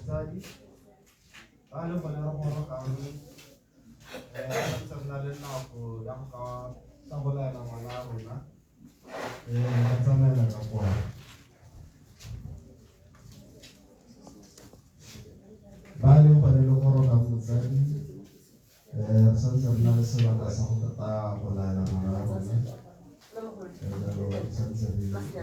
Motsadi ba le gone re gorogang, santse re na le nako ya go ka tla go laela ngwana a rona, re tsamaela ka kwa. Ba le gone le gorogang motsadi, re santse re na le sebaka sa go tata go laela ngwana wa rona. Jalo re santse re bitse.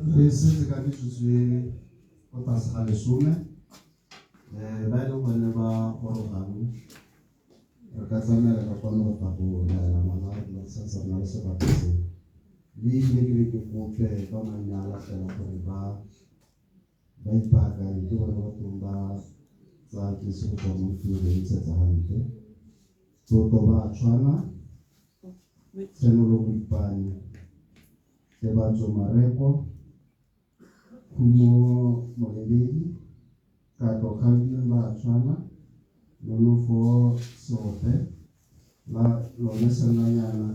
Re setse ka metsotso e ko tlase ga 10, ba e leng gone ba gorogang re ka tsamaela ka kwano go tla go laela ngwana wa rona, re santse re na le sebaka seo. Mme ebile ke be ke kope ba manyala fela gore ba ipaakanye, ke bone bathong ba tsaya kese go tswa mo ntlong ba ntshetsa gantle. Tlotlo ba tshwana, Tshenolo Moipane, Tebatso Mareko, Khumo Molebedi, Katlo Calvin ba tshwana, Nonofo Seope, la lone Sennanyana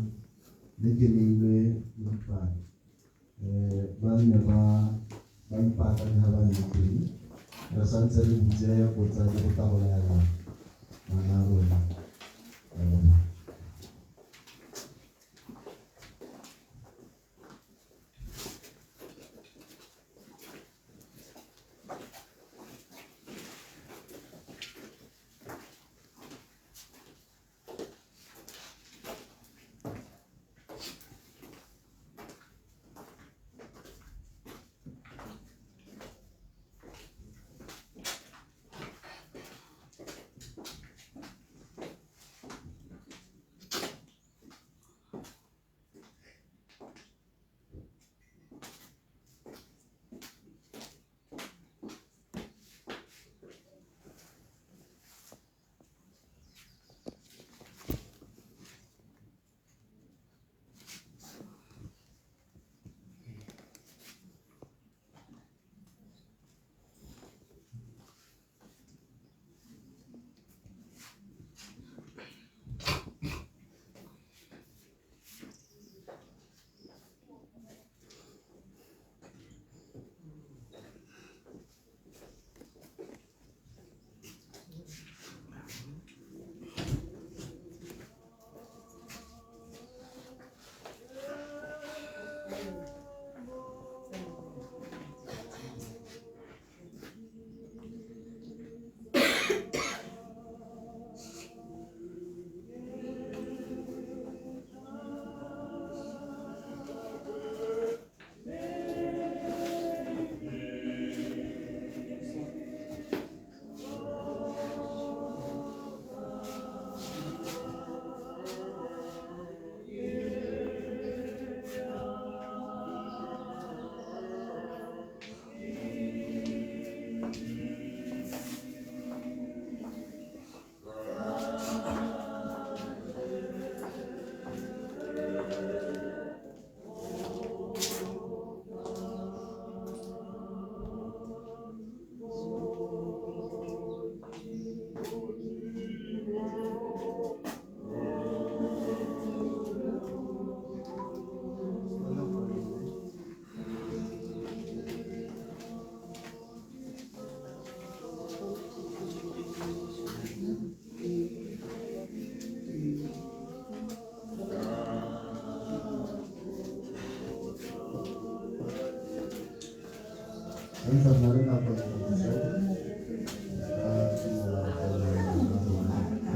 le ke neilwe Moipane. Ba nne ba ipaakanye ga ba nne teng. Re santse re butse botsadi go tla go laela ngwana a rona. Ke a leboga.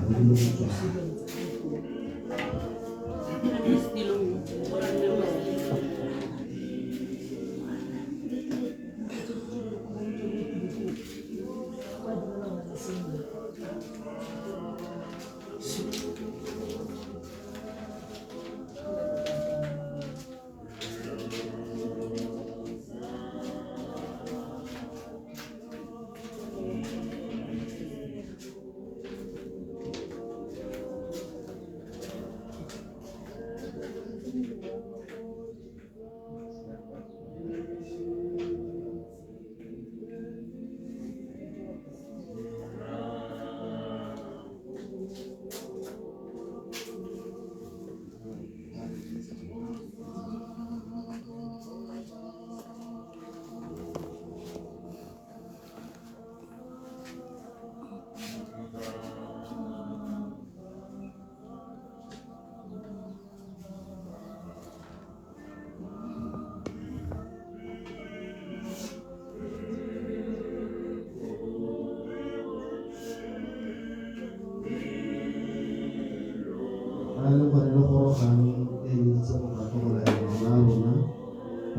re dilo go tswa. Ba e leng gore le gorogang e ntse go ka tlogela ngwana a rona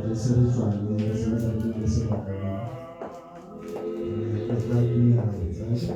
re se re tswale re santse re na le sebakanyana re tla dumela botsadi.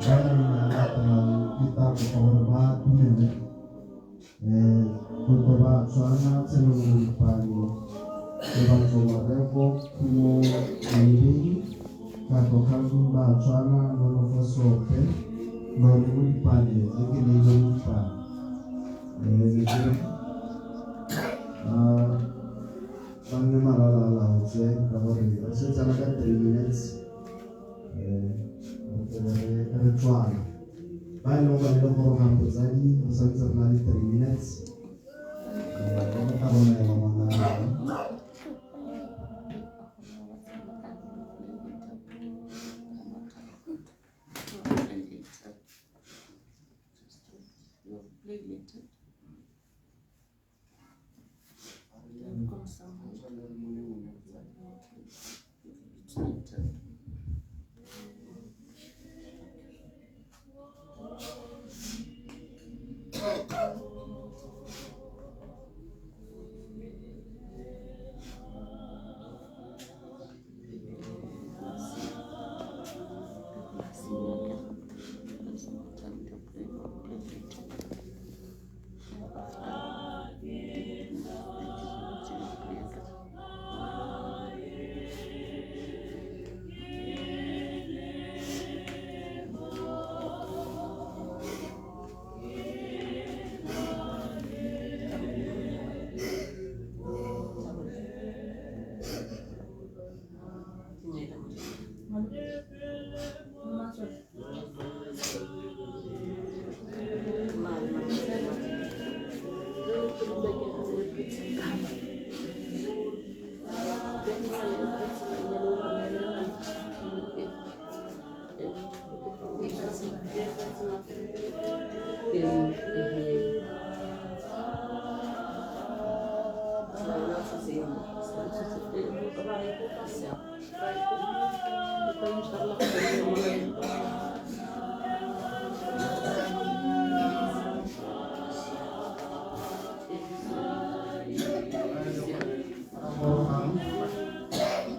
Ba maina a latelang ke tla kopa gore ba dumele tlotlo ba Tswana Tshenolo Modipane Lebatso Mareko Khumo Molebedi Katlo Kgang ba Tswana Nonofo Seope Lone Modipane le ke neile Modipane ne ke re ba nne malala a laotse ka gore re setsana ka 3 minutes re tlebe re tswala. Ba e leng gore le gorogang botsadi re santse re na le 3 minutes re tla romela ngwana a rona.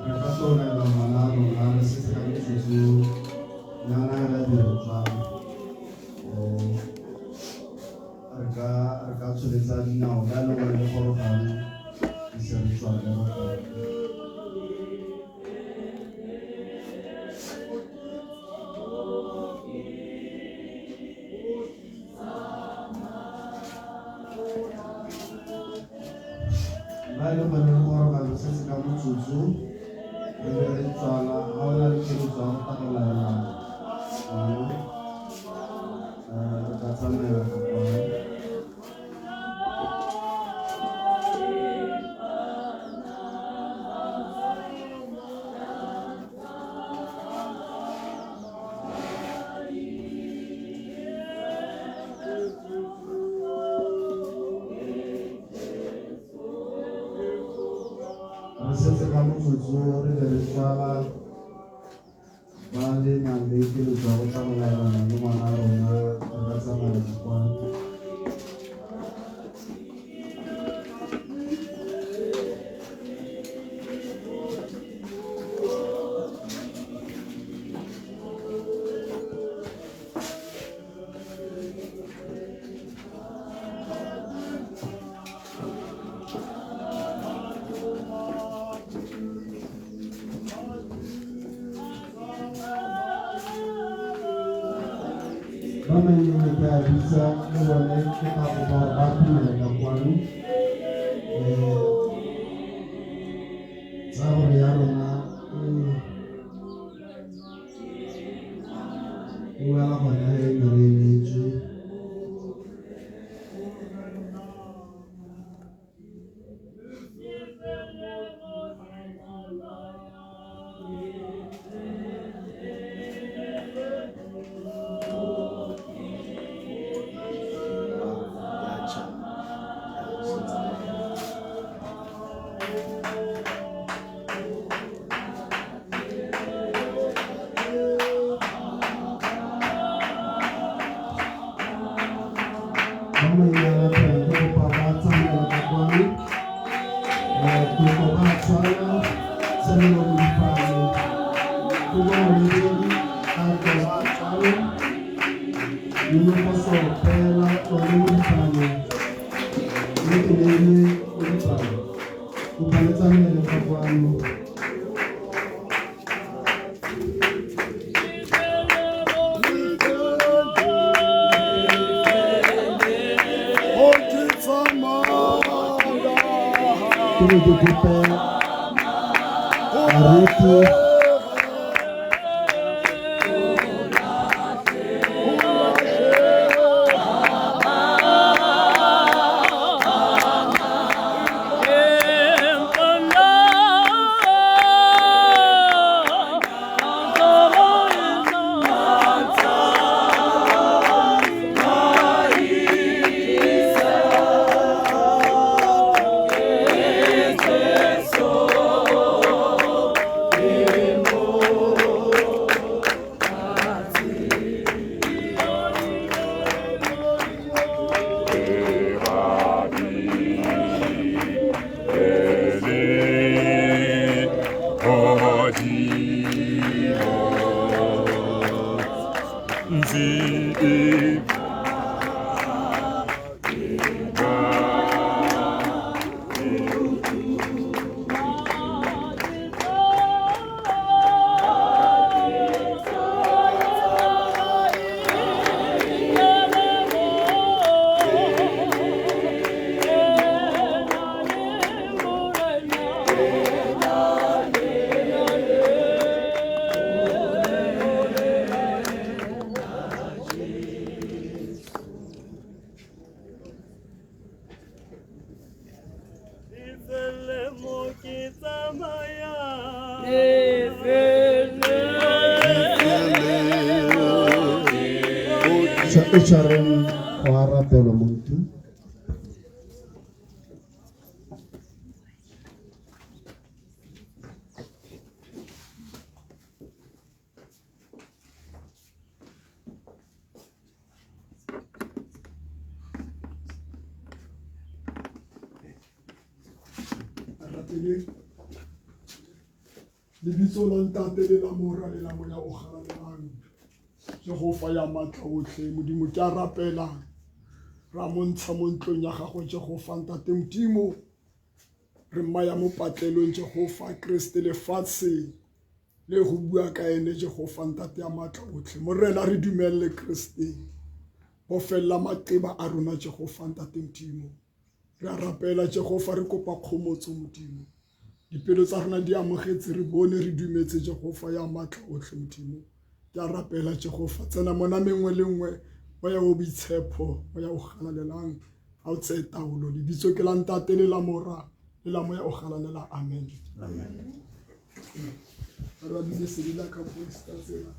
Re ka tlogela ngwana a rona re setse ka metsotso nyana hela di re tswang re ka tsholetsa dinao ba e leng gore le gorogang ise re tswale Ba e leng gore re goroga re setse ka motsotso re be re tswala ga o na le keletso ya go tla go laela ngwana re ka tsamaela ka kwano. Re setse ka motsotso re be re tswala ba le nang le keletso ya go tla go laelana le ngwana wa rona re ka tsamaela kwano. Ba maineng ke a bitsa le bone ke tla kopa gore ba atumele ka kwano tsa gore ya rona e wela gone e ne re emetswe. Ba mainana phela ke kopa ba tsamaela ka kwano kopo ba tshwana tshenolo modipane kopo molebedi a ba tshwana nonofo sopela one modipane mme ke neile modipane kopa le tsamaele ka kwano. Ke be ke kope baruti E tshwareng go a rapelwa mo ntlong. Rapeleng lebitso la ntate le la mora le la moya o galalelang Jehofa ya maatla otlhe modimo ke a rapela ra montsha mo ntlong ya gagwe Jehofa ntate modimo re mmaya mo patlelong Jehofa Kriste lefatshe le go bua ka ene Jehofa ntate ya maatla otlhe morena re dumelele Kriste bo felela maqeba a rona Jehofa ntate modimo. Re a rapela Jehofa, re kopa kgomotso Modimo. Dipelo tsa rona di amogetse, re bone, re dumetse Jehofa ya maatla otlhe Modimo. Ke a rapela Jehofa, tsena mo nameng nngwe le nngwe, moya o boitshepho, moya o galalelang, ga o tseye taolo. Lebitso ke la Ntate le la Mora le la Moya o galalela. Amen. Re ba bile sedi la ka ka tsela.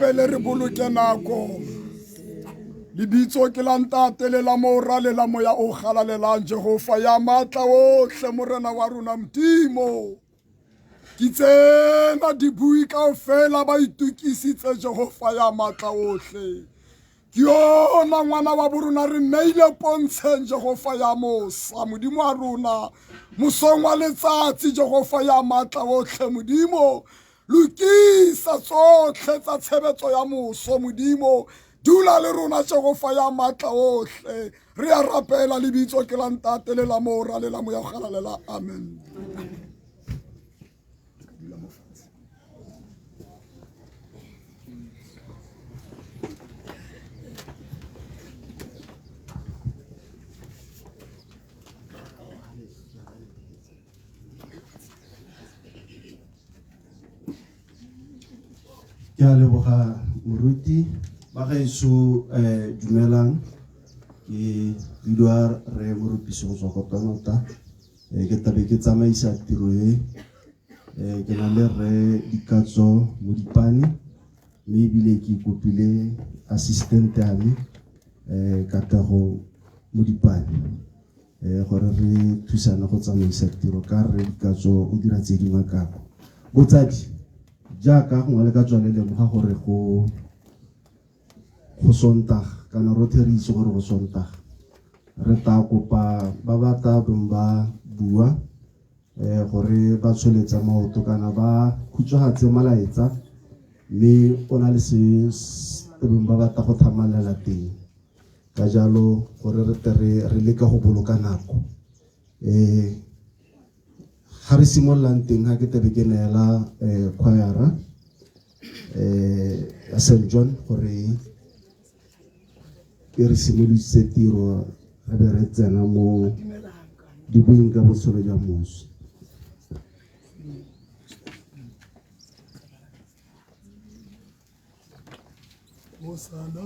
rapele re boloke nako. Lebitso ke la Ntate le la Mora le la Moya o Galalelang, Jehofa ya maatla otlhe, Morena wa rona Modimo. Ke tsena dibui kaofela ba itukisitse, Jehofa ya maatla otlhe. Ke yona ngwana wa borona re mmeile pontsheng, Jehofa ya mosa, Modimo wa rona, mosong wa letsatsi, Jehofa ya maatla otlhe, Modimo. Lokisa tsotlhe tsa tshebetso ya moso, Modimo. Dula le rona, Jehofa ya maatla otlhe. Re a rapela, lebitso ke la Ntate le la Mora le la Moya o Galalela. Amen. Ke a leboga moruti. Ba gaetsho, dumelang. Ke bidiwa re Morupisi go tswa ko Tonota. Ke tlabe ke tsamaisa tiro e. Ke na le rre Dikatso Modipane, mme ebile ke kopile assistant ya me, Katlego Modipane, gore re thusane go tsamaisa tiro ka rre Dikatso o dira tse dingwe ka kwa. Botsadi, jaaka gongwe le ka tswa le lemoga gore go Sontaga, kana rotlhe re itse gore go Sontaga, re tla kopa ba ba tla bong ba bua gore ba tsholetse maoto kana ba khutshwagatse molaetsa, mme o na le se bong ba batla go thamalela teng. Ka jalo gore re tle re leke go boloka nako. Ga re simololang teng, ga ke tebe ke neela choir-a ya St John gore e re simolodise tiro, re be re tsena mo dibuing ka botshelo jwa moswi. Hosanna.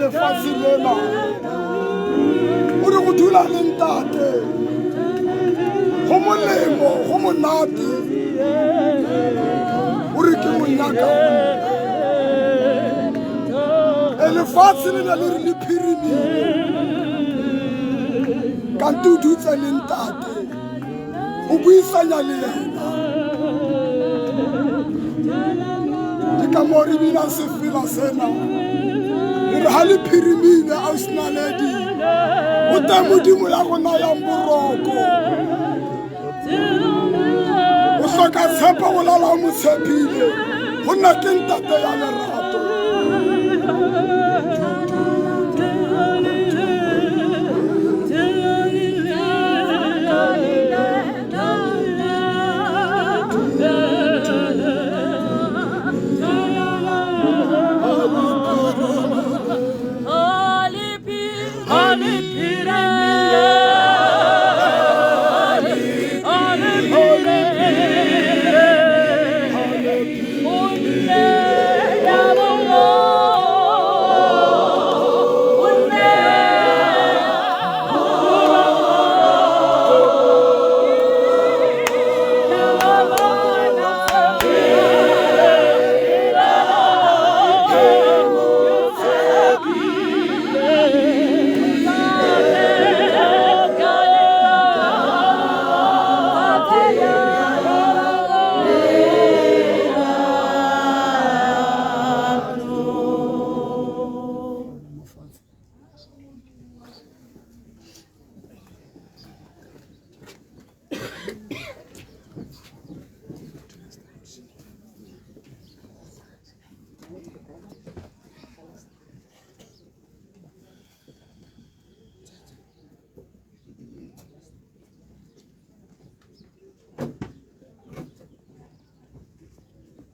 Lefatshe lena o re go dula le ntate go molemo go monate o re ke monyaka e lefatshe le na le re le phirimile kante o dutse le ntate o buisanya le yena ke ka moo re binang sefela sena re re ga le phirimile ausi Naledi o teng Modimo ya go nayang boroko o hloka tshepo go lala o mo tshepile go nna ke ntate ya lerato.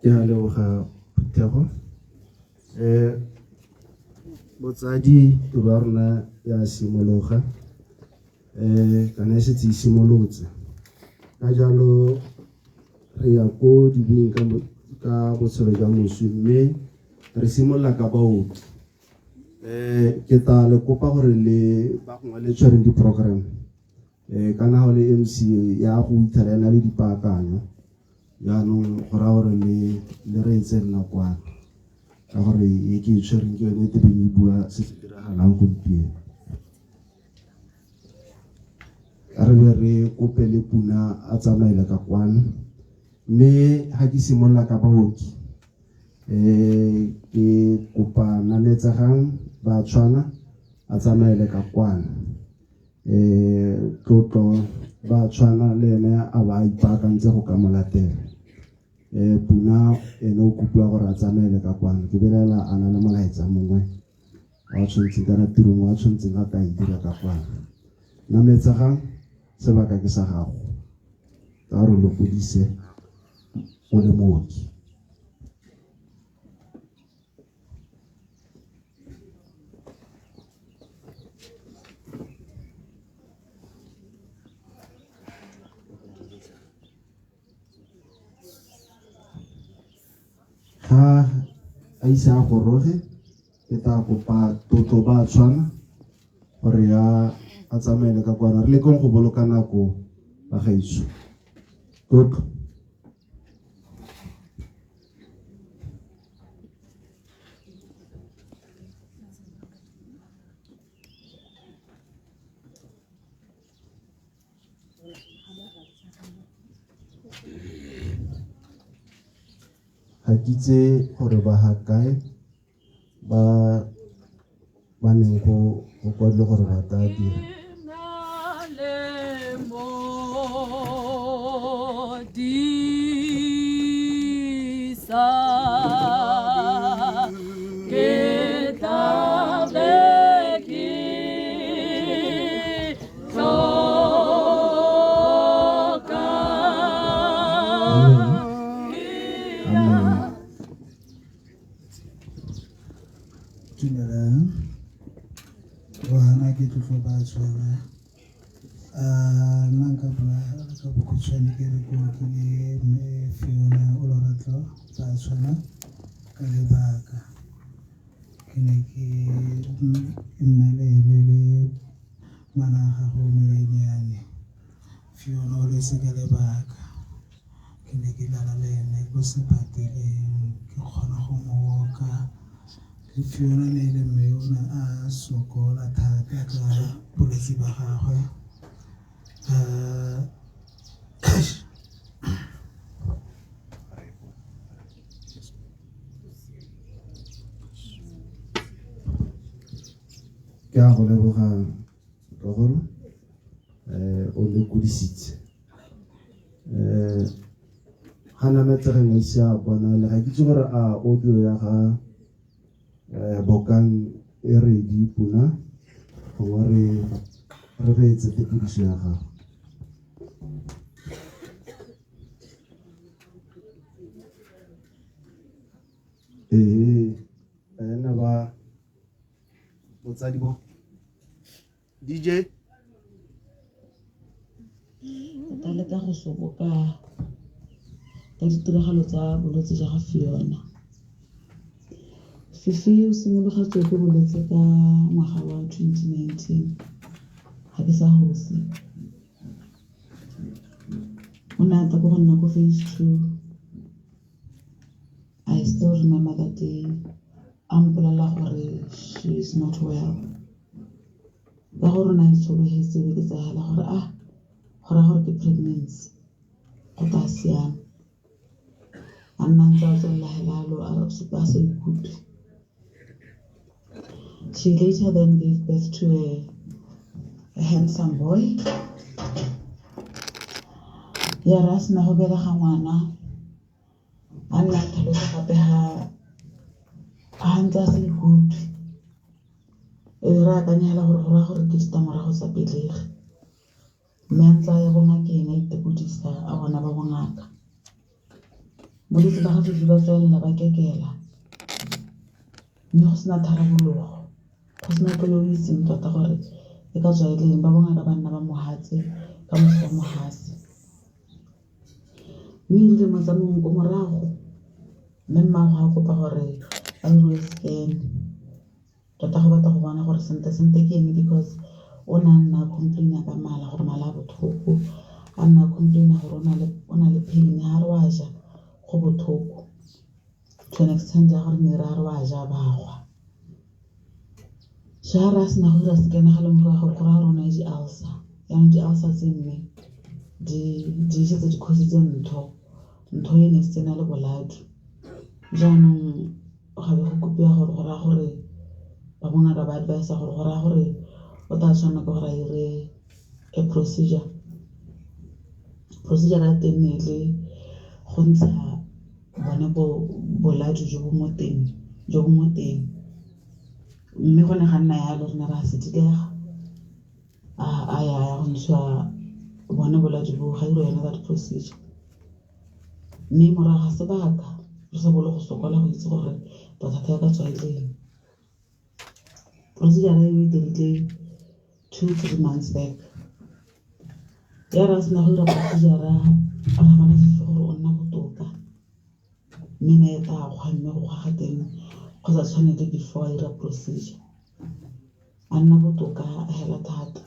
Ke a leboga phuthego. Botsadi, tiro ya rona ya simologa kana e setse e simolotse. Ka jalo re ya ko dibuing ka botshelo jwa moswi, mme re simolola ka baoki. Ke tla le kopa gore le ba gongwe le tshwereng di-program kana ga o le MC ya go ithela ena le dipaakanyo jaanong go raya gore le le reetse nna kwana ka gore e ke e tshwereng ke yone e tebeng e bua se se diragalang gompieno. Re be re kope le Puna a tsamaele ka kwano mme ga ke simolola ka baoki ke kopa nametsegang ba tshwana a tsamaele ka kwano tlotlo ba tshwana le ene a ba ipaakantse go ka mo latela. Puna ene o kopiwa gore a tsamaele ka kwano ke belaela a na le molaetsa mongwe wa tshwanetseng kana tiro nngwe a tshwanetseng a ka e dira ka kwano. Nametsegang sebaka ke sa gago ka gore lokodise o le mooki. Ga a ise a goroge ke tla kopa tlotlo ba tshwana gore ya a tsamaele ka kwana re lekeng go boloka nako ba gaetsho. Tlotlo. Ga ke itse gore ba ga kae ba ba neng go kwadilwe gore ba tla dira. Amen. Dumelang, ngwana ke tlotlo ba tshwana. Nna nka bua ka bokhutshwane ke re ke okile mme Fiona o loratlo ba tshwana ka lebaka. Ke ne ke nna le ene le ngwana wa gagwe o monyenyane. Fiona o lwetse ka lebaka. Ke ne ke lala le ene ko sepateleng ke kgona go mo oka. Le Fiona ne e le mme o ne a sokola thata ka bolwetse ba gagwe. Ke a go leboga tlogolo o lekodisitse ga nametsegeng a ise a bonale ga ke itse gore a audio ya ga Bokang e ready Puna gongwe re re reetse tekodiso ya gago. Ee, ena ba botsadi bo DJ Tota le ka go soboka ka ditiragalo tsa bolwetse jwa ga Fiona. Fifi o simologetswe ke bolwetse ka ngwaga wa 2019, ga ke sa gose. O ne a tla ko go nna ko phase 2. I still remember that day. A mpolelela gore she is not well. Ka gore o ne a itshologetse be ke tsaya gore ah go raya gore ke pregnancy go tla siama. A nna ntse a tswelela hela yalo a supa a sa ikutlwe. She later then gave birth to a handsome boy. Ya re a sena go belega ngwana a nna a tlhalosa gape ha a ntse a sa ikutlwe. E re akanya hela gore go raya gore ke ditlamorago tsa pelegi. Mme a ntse a ya bongakeng a itekodisa a bona ba bongaka. Bolwetse ba ga Fifi ba tswelela ba kekela mme go sena tharabologo, go sena ope yo o itseng tota gore e ka tswa e le eng. Ba bongaka ba nna ba mo hatse ka moso ba mo hase. Mme erile mo tsamaong ko morago mme mmaagwe a kopa gore a diriwe scan. Tota go batla go bona gore sentle sentle ke eng because o ne a nna a complain-a ka mala gore mala a botlhoko, a nna a complain-a gore o na le pain ha re wa ja go botlhoko to an extent ya gore ne re a re wa ja ba gwa. So ha re a sena go dira scan ga lemogiwa gore go raya gore o na le di-ulcer, jaanong di-ulcer tse mme di setse di cause-itse ntho, ntho e ne e setse e na le boladu. Jaanong ga be go kopiwa gore go raya gore ba bongaka ba advise-a gore go raya gore o tla tshwanela ke gore a 'ire a procedure, procedure ya teng ne e le go ntsha bone boladu jo bo mo teng, jo bo mo teng. Mme go ne ga nna yalo re ne ra sedikega a ya go ntshiwa bone boladu bo ga 'iriwa yone that procedure. Mme morago ga sebaka re sa bolo go sokola go itse gore bothata ya ka tswa e le eng. Procedure eo e dirile 2, 3 months back. Ya re a sena go dira procedure ra bona gore o nna botoka mme ne e tla kgwa mme go kgwa ga teng go sa tshwane le before a dira procedure. A nna botoka hela thata.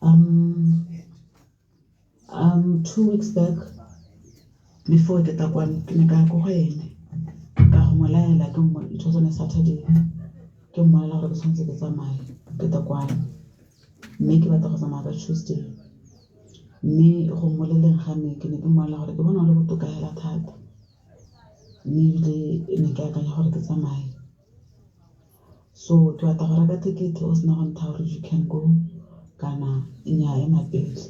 2 weeks back before ke tla kwano ke ne ka ya ko go ene ka go mo laela ke it was on a Saturday ke mmolelela gore ke tshwanetse ke tsamaye ke tle kwano mme ke batla go tsamaya ka Tuesday. Mme go mmoleleng ga me ke ne ke mmolelela gore ke bona o le botoka hela thata mme ebile ne ke akanya gore ke tsamaye. So ke batla go reka ticket o sena go nthaya gore you can go kana nnyaa ema pele.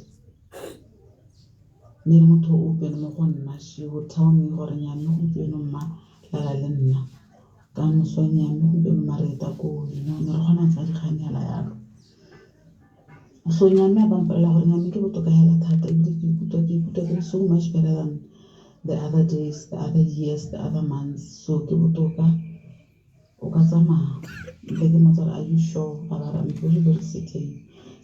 Mme le motho o open mo go nna she would tell me gore nnyaa mme gompieno mma lala le nna, ka moso nnyaa mme gompieno mma re eta koo, ne re kgona go tsaya dikgang hela yalo. So nnyaa mme a ba mpolelela gore nnyaa mme ke botoka hela thata ebile ke ikutlwa ke le so much better than the other days, the other years, the other months, so ke botoka o ka tsamaya. Mpe ke mmotsa gore are you sure, a ba re I'm very very certain.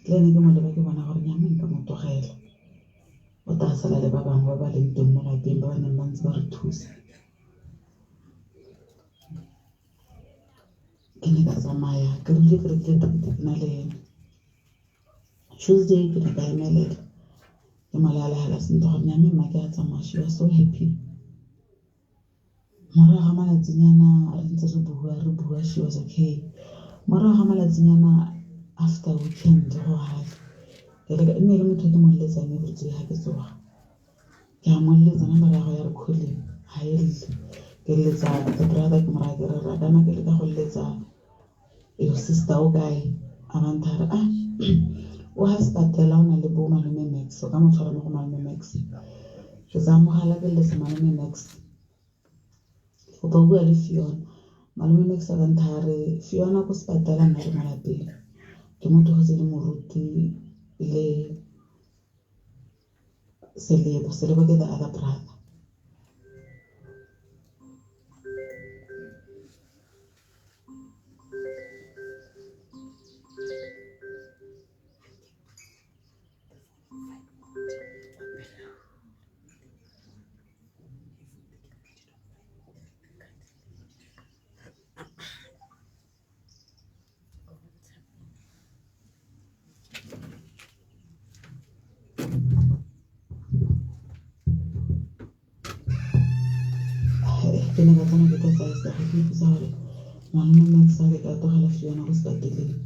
Le ene ke mo leba ke bona gore nnyaa mme nka mo tlogela o tla sala le ba bangwe ba ba leng teng mo lapeng ba ba neng ba ntse ba re thusa. Ke ne ka tsamaya ke rile ke rekile ticket ke na le ene. Tuesday ke ne ka emelela ke mo laela hela sentle gore nnyaa mme mma ke a tsamaya, she was so happy. Morago ga malatsinyana re ntse re bua re bua she was okay. Morago ga malatsinyana after weekend go gale e ne e le motho o ke mo leletsang everyday ha ke tsoga. Ke a mo leletsa number ya gagwe ya re calling ha e lle. Ke leletsa the brother ke mo raya ke re rra kana ke leka go leletsa your sister o kae, a ba nthaya a re ah o ha sepatela o na le bo malome Max o ka mo tshwara mo go malome Max. Ke tsaya mogala ke leletsa malome Max go tla bua le Fiona. Malome Max a ba nthaya a re Fiona ko sepatela nna ke mo lapeng ke mo tlogetse le moruti le Selebo, Selebo ke the other brother. Ke ne ka tsena ke tsatsaya ke ipotsa gore malome Max a ke ka tlogela Fiona ko sepateleng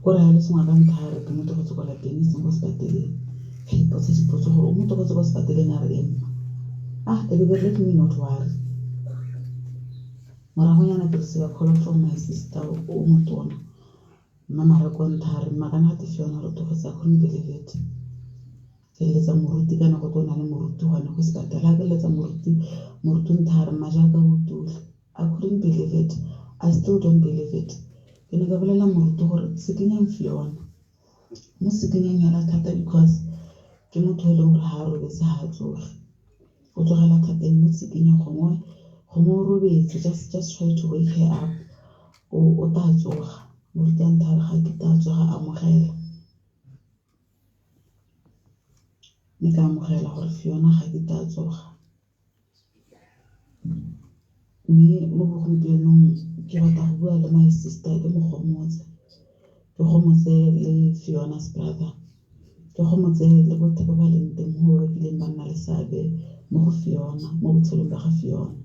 kore ha le sengwe ka nthaya re ke mo tlogetse kwa lapeng e seng ko sepateleng. Ka ipotsa dipotso gore o mo tlogetse kwa sepateleng a re ee mma. Ah e be ke re let me not worry. Moragonyana ke receive call from my sister o motona mma Mareko nthaya a re mma kana gate Fiona re tlogetse I couldn't believe it. Ke leletsa moruti ka nako o na le moruti gone ko sepatela ke leletsa moruti, moruti nthaya a re mma jaaka o tule I couldn't believe it, I still don't believe it. Ke ne ka bolelela moruti gore sekenyang Fiona mo sekenyang hela thata because ke motho e leng gore ha a robetse ha a tsoge o tsogela thateng mo tshikinyeng gongwe gongwe o robetse just try to wake her up o tla tsoga. Moruti a nthaya a re ga ke tla tsoga amogela. Mme ka amogela gore Fiona ga ke tla tsoga. Mme mo bogompienong ke batla go bua le my sister ke mo gomotse, ke gomotse le Fiona's brother, ke gomotse le botlhe ba ba leng teng mo ba kileng ba nna le seabe mo go Fiona, mo botshelong ba ga Fiona.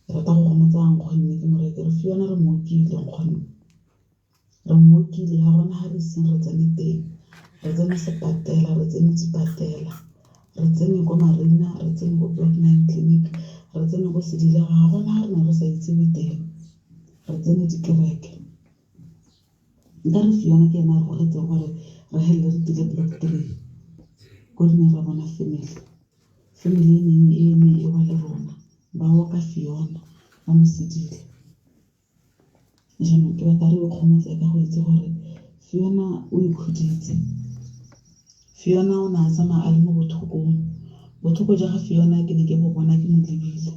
Ke rata go gomotsa nkgonne ke mo reye ke re Fiona re mo okile nkgonne, re mo okile ga gona ga re iseng re tsene teng, re tsene sepatela, re tsene dipatela, re tsene ko Marina, re tsene ko Block 9 clinic, re tsene ko Sedilega, ga gona ga re ne re sa itsewe teng, re tsene dikereke. Nka re Fiona ke ena a re gogetseng gore re helele re tile Block 3 ko re neng ra bona family. Family e neng e eme e wa le rona ba oka Fiona ba mo sedile. Jaanong ke batla re ikgomotse ka go itse gore Fiona o ikhuditse. Fiona o ne a tsamaya a le mo botlhokong. Botlhoko jwa ga Fiona ke ne ke bo bona ke mo lebile.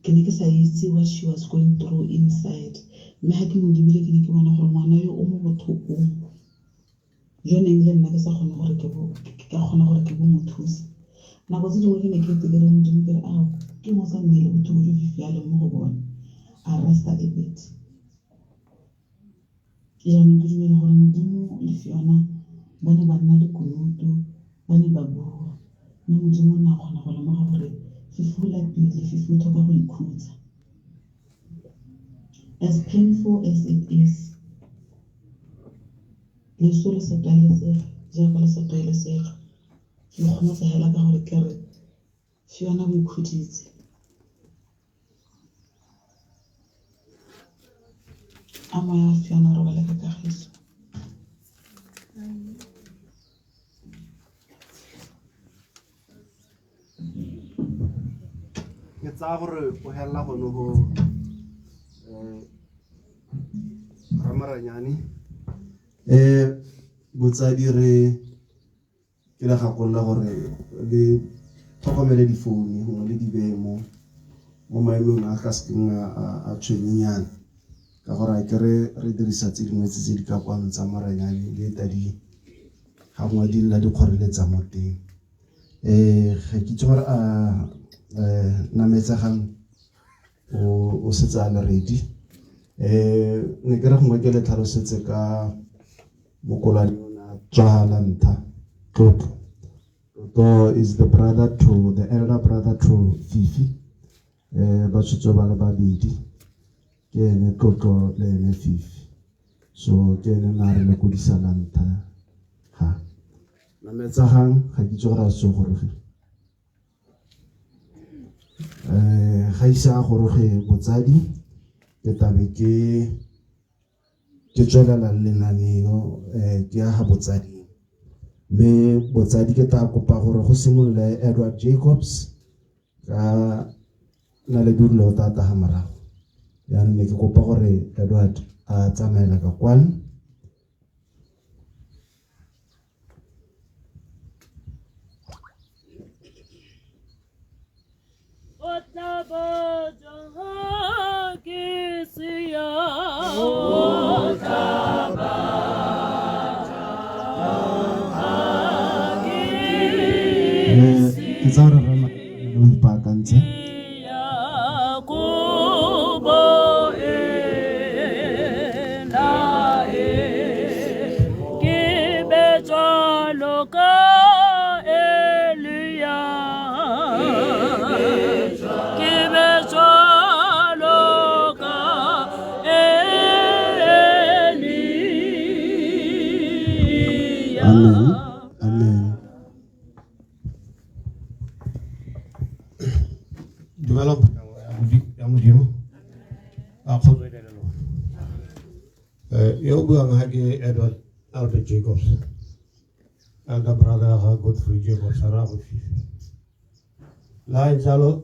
Ke ne ke sa itse what she was going through inside. Mme ga ke mo lebile ke ne ke bona gore ngwana yo o mo botlhokong jo neng le nna ke sa kgone gore ke bo ke ka kgona gore ke bo mo thuse. Nako tse dingwe ke ne ke ete ke re Modimo ke re ao ke mo sa nne le botlhoko jo Fifi a leng mo go bone. A resta a bit. Jaanong ke dumela gore Modimo le Fiona ba ne ba nna lekunutu, ba ne ba bua, mme Modimo o ne a kgona go lemoga gore Fifi o lapile, Fifi o tlhoka go ikhutsa. As painful as it is, leso le sa tlwaelesege jaaka le sa tlwaelesega. Ke ikgomotsa hela ka gore ke re Fiona o ikhuditse. A moya wa Fiona o robale ka kagiso. Ke tsaya gore o helela gone go Ramaranyane. Botsadi re ke le gakolola gore le tlhokomele difounu gongwe le di beye mo mo maemong a ka sekeng a tshwenyenyana ka gore a kere re dirisa tse dingwe tse tse di ka kwano tsa maranyane le tadi ga gongwe di nna di kgoreletsa mo teng. Ga ke itse gore a nametsegang o setse a le ready. Ne ke re gongwe ke le tlhalosetse ka mokolwane o ne a tswa la ntlha Tlotlo. Tlotlo is the brother to the elder brother to Fifi. Ba tshotswe ba le babedi ke ene Tlotlo le ene Fifi. So ke ene na re lekodisa la ntlha ga. Nametsegang ga ke itse gore a se gorogile. Ga ise a goroge botsadi ke tlabe ke ke tswelela le lenaneo ke ya ga botsading mme botsadi ke tla kopa gore go simolole Edward Jacobs ka na le dule o tla taga morago jaanong ne ke kopa gore Edward a tsamaela ka kwano. Ke tsaya gore re o ipaakantse. Amen. Amen. Dumela ya Modimo a kgotsoelelo. Yo o buang ga ke Edward Albert Jacobs, elder brother ya ga Godfrey Jacobs, rraagwe Fifi. La e jalo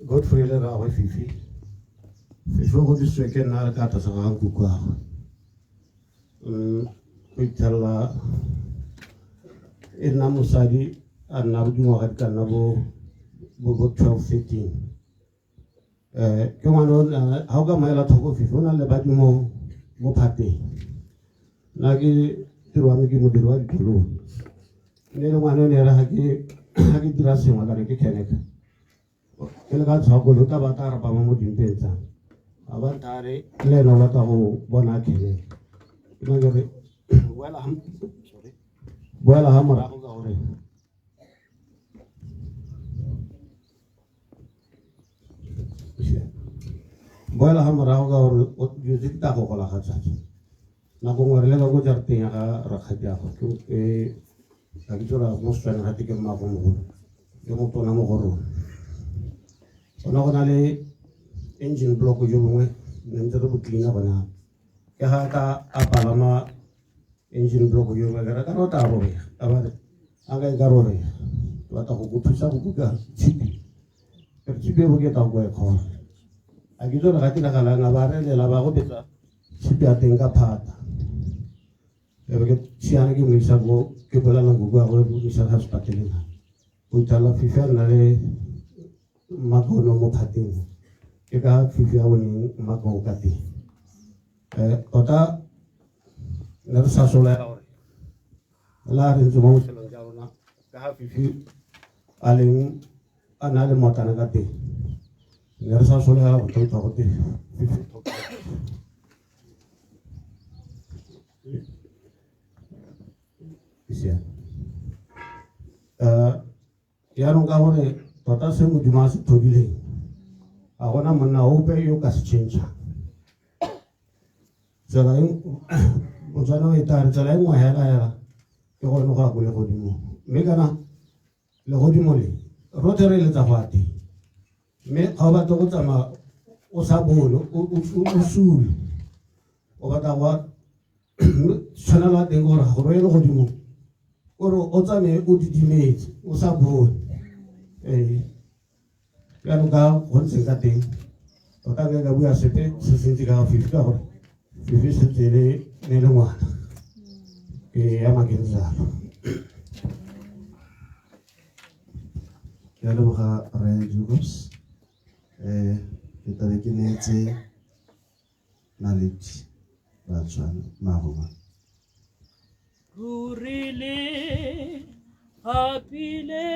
Godfrey le rraagwe Fifi. Fifi o godisitswe ke nna le ka tlase ga nkukuagwe. Go ithelela e nna mosadi a nna dingwaga di ka nna bo bo 12 13. Ke ngwana o ga o ka mo ela tlhoko Fifi o na le badi mo mo phateng. Nna ke tiro wa me ke modiri wa dikoloi. Mme le ngwana o ne re ga ke dira sengwe kana ke kheneka. Ke le ka tshwakolo ka ba tla rapama mo dimpeng tsa a ba nthare le ene o batla go bona khelele ke na ke re boela ha sorry boela ha morago ka gore boela ha morago ka gore dilo tse di tla go gola ga tsatsi nako nngwe re leba ko jarateng ya ga rakgadiago ke ga ke tsora mo Setswaneng gate ke mmago mogolo yo motona mo go rona gona go na le engine block jo bongwe ne ntse re bo cleana gona ke ga ka a palama engine block jo bongwe ke re kana o tla robega a ba re a ka e ka robega ke batla go go thusa go kuka tshipi ke re tshipi e boketa go e kgona a ke tsore ga diragalang a ba relela ba go betsa tshipi ya teng ka phata e be ke siana ke mo isa ko ke bolela nkoko ya gore mo isa ga sepatleleng o ithala fifi a nna le mmakono mo phateng ke ka fifi a boneng mmakoo ka teng um tota ne re sa solela gore la re ntse mo botshelong jwa rona ka ga fifi a leng a na le motlana ka teng ne re sa solela go tla utlwa gote fifi Jaanong ka gore tota se Modimo a se tlhodileng ga gona monna ope yo ka se change-ang tsela e Motswana o e tare tsela e nngwe hela hela ke gone go ya ko legodimong mme kana legodimo le rotlhe re eletsa go ya teng mme ga o batle go tsamaya o sa bone o sule o batla go tshwanelo ya teng gore gore o ye legodimong kore o tsamaye o didimetse o sa bone ee jaanong ka go ntseng ka teng tota ke ka bua sepe se sentsi ka fifi ka gore fifi sentse e le ne le ngwana ke ema ke ntse jalo. Ke a leboga Rre Jacobs. Ke tlabe ke neetse Naledi Batswana Maroma. Ruri le hapile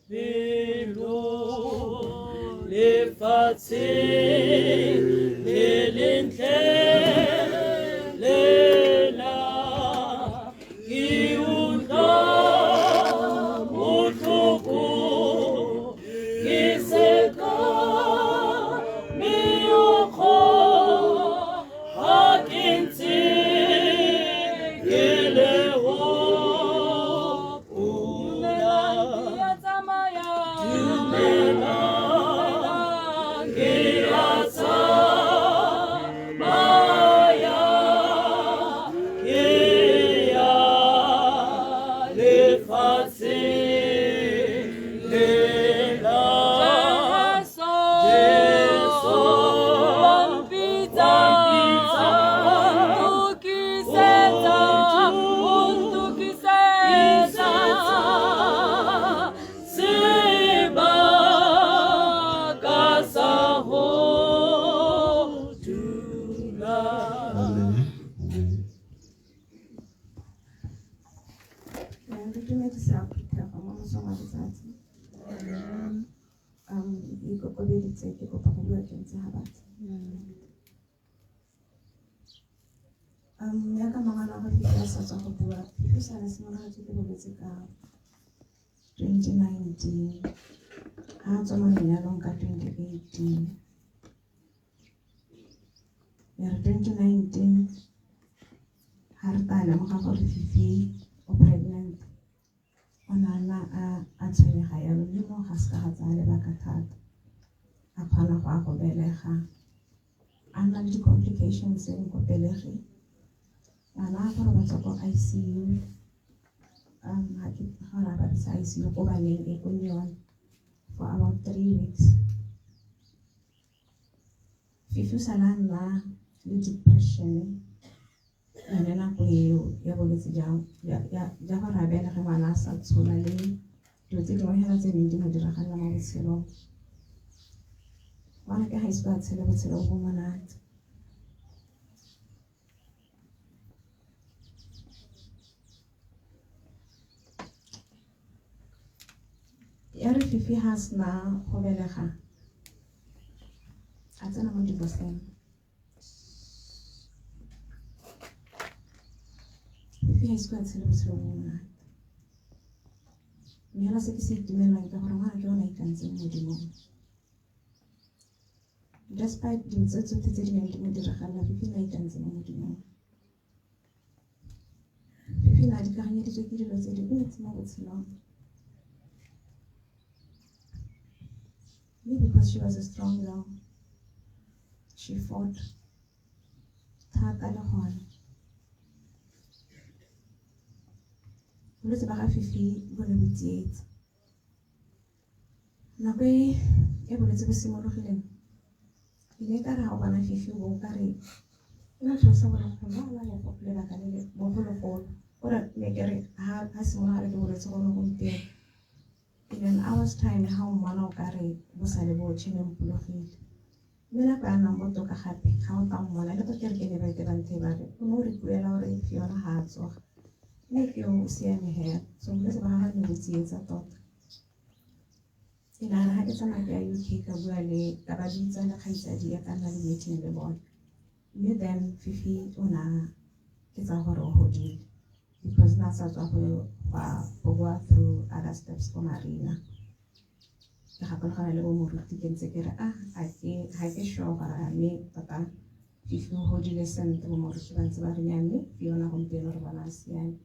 pelo lefatshe le lentle lela ke utlwa botlhoko ke seka meokgo ga ke ntse ke le gopola dumelang ke a tsamaya ke ya lefatsheng le la Jesu wa mpitsa wa ntokisetsa o ntokisetsa sebaka sa go dula. Amen. Amen. Re dumedisa phuthego mo mosong wa letsatsi. Ke ikokobeditse ke kopa go bua ke ntse ga batho. Yaka mangwana wa Fifi a sa tswa go bua, Fifi o sale a simologetswe ke bolwetse ka 2019 ha a tswa mo lenyalong ka 2018. Ya re 2019 ha re tla lemoga gore Fifi o pregnant, o ne a nna a tshwenyega yalo mme mo ga se ka ga tsaya lebaka thata. A kgona go a go belega, a nna le di-complications tse ko pelegi. Ngwana a go robatswa ko ICU, ga ke gore a ba bitsa ICU ko baneng e ko Neon for about 3 weeks. Fifi o sala a nna le depression yone nako eo ya bolwetse ja gore a belege ngwana a sa tshola le dilo tse dingwe hela tse neng di mo diragalela mo botshelong. Ngwana ke ga ise a tshele botshelo bo monate. Ya re Fifi ha a sena go belega a tsena mo diboseng. Fifi ga ise a tshele botshelo bo monate. Mme hela se ke se itumelelang ke gore ngwana ke o ne a ikantseng Modimong. Despite dilo tse tsotlhe tse di neng di mo diragalela, Fifi ne a ikantse mo Modimong. Fifi ne a dikaganyeditswe ke dilo tse dintsi mo botshelong. Mme because she was a strong girl, she fought thata le gone. Bolwetse ba ga Fifi bo ne bo tsietsa. Nako e e bolwetse bo simologileng, e ne e ka re ga o bona Fifi o bo o ka re o na tlhalosa gore go lwala lebaka le le bogologolo. Gore ne ke re ha simologa re ke bolwetse gone gompieno, in an hour's time ga o mmona o ka re bo sale bo tšhemempologile. Mme nako ya nnang botoka gape ga o tla mmona le ko kerekeng e ba ete ba nthe ba re o ne o re kuela gore Fiona ga a tsoga, mme ke yo o siame hela. So bolwetse ba gagwe ne bo tsietsa tota. Ke nagana ga ke tsamaya ke ya UK ka bua le ka ba bitsa le kgaitsadi ya ka nna le meeting le bone, mme then Fifi o na ke tsa gore o godile because na sa tswa go boa through other steps ko Marina. Ke gakologelwa le bo moruti ke ntse ke re a ga ke sure gore a mme tota Fifi o godile sentle. Bo moruti ba ntse ba re nya mme Fiona gompieno re bona a siame,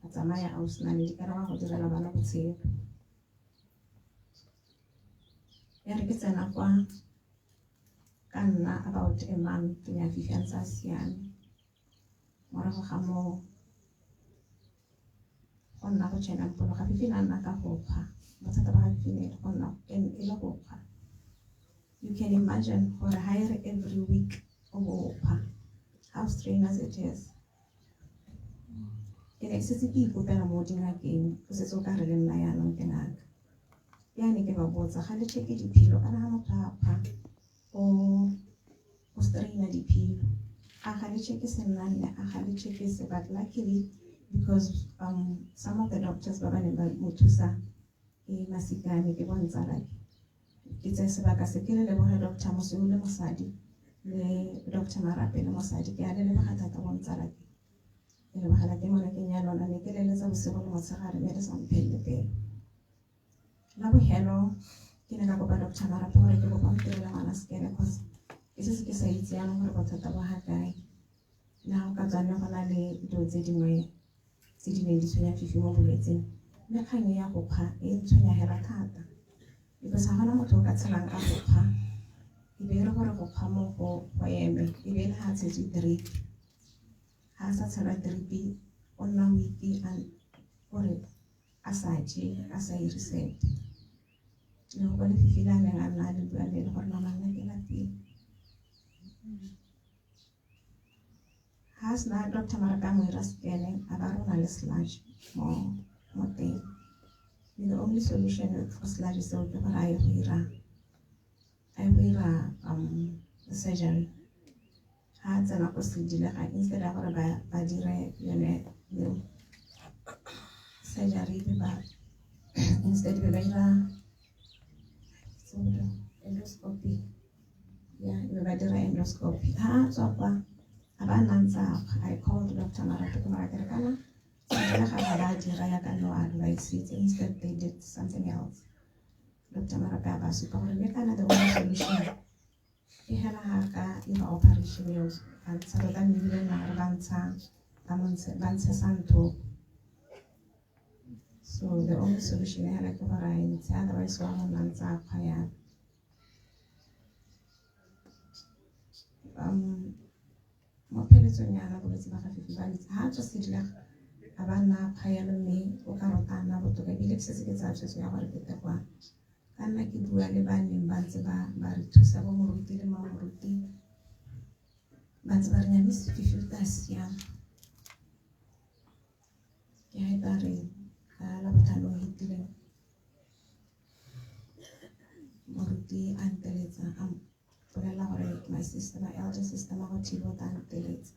a tsamaya a o sena le dikarabo go direla bana botshelo. Ya re ke tsena kwa ka nna about a month ya Fifi a ntse a siame. Morago ga moo go nna go tšhena mpologa, Fifi ne a nna ka go kgwa. Bothata ba ga Fifi ne go nna e le go kgwa. You can imagine gore ha e re every week o bo o kgwa, how strenuous it is. Ke ne ke setse ke ikopela mo dingakeng, go setse o ka re le nna yaanong ke ngaka. Yane ke ba botsa ga le check-e diphilo, kana ga motho a kgwa o straina diphilo, a ga le check-e sennanne, a ga le check-e se. But luckily because some of the doctors ba ba neng ba mo thusa ke masikame, ke bontsalake. Ke tseye sebaka se ke le leboge Doctor Mosweu le mosadi le Doctor Marape le mosadi. Ke a le leboga thata bontsalake, ke lebogela ke monakeng ya lona. Ne ke leletsa bosigo le motshegare mme le sa mphelele pelo. La bogelo ke ne ka kopa Doctor Marape gore ke kopa ntirela ngwana scan, cause ke setse ke sa itse yanong gore bothata bo ga kae. Le ga go ka tswa nne go na le dilo tse dingwe tse di neng di tshwenya Fifi mo bolwetseng, mme kgang e ya go kgwa e ntshwenya hela thata, because ga gona motho o ka tshelang ka go kgwa, e be e re gore go kgwa mo go eme, e be e le ga a tshetswe drip. Ga a sa tshelwa drip o nna weak, gore a sa je, a sa ire sepe. Le go ba le Fifi le a neng a nna a le bua le gore mama nna ke lapile. Ha sena Doctor Marape a mo ira scan, a ba re o na le sludge mo teng, mme the only solution for sludge seo ke gore a ye go ira surgery. Ha a tsena ko sedilega, instead ya gore ba dire yone surgery, be ba instead be ba dira endoscopy. Ya be ba dira endoscopy. Ha a tswa kwa a ba nna ntse a kgwa. I called Dr Marape, ke mara ke re kana sedilega ga ba dira ya ka no advice, instead they did something else. Dr Marape a ba supa gore mme kana the only solution ke hela ga ka ira operation eo, ba ntsha tota, mme ebile nna gore ba ntsha ba ntshe sa ntho. So the only solution hela ke gore a e ntshe, otherwise wa go nna ntse a kgwa yalo. Mo pheletsong yana bolwetse ba ga Fifi ba ntse ha a tswa sedilega a ba nna a kgwa yalo, mme o ka rota a nna botoka. Ebile ke setse ke tsaya tshwetso ya gore ke tle kwa ka nna ke bua le ba neng ba ntse ba re thusa, bo moruti le mamoruti, ba ntse ba re nyame Fifi o tla siama. Ke ga e tla re ka Labotlhano o fetileng moruti a nteletsa a mpolelela gore my sister, my elder sister Magothibo o tla nteletsa.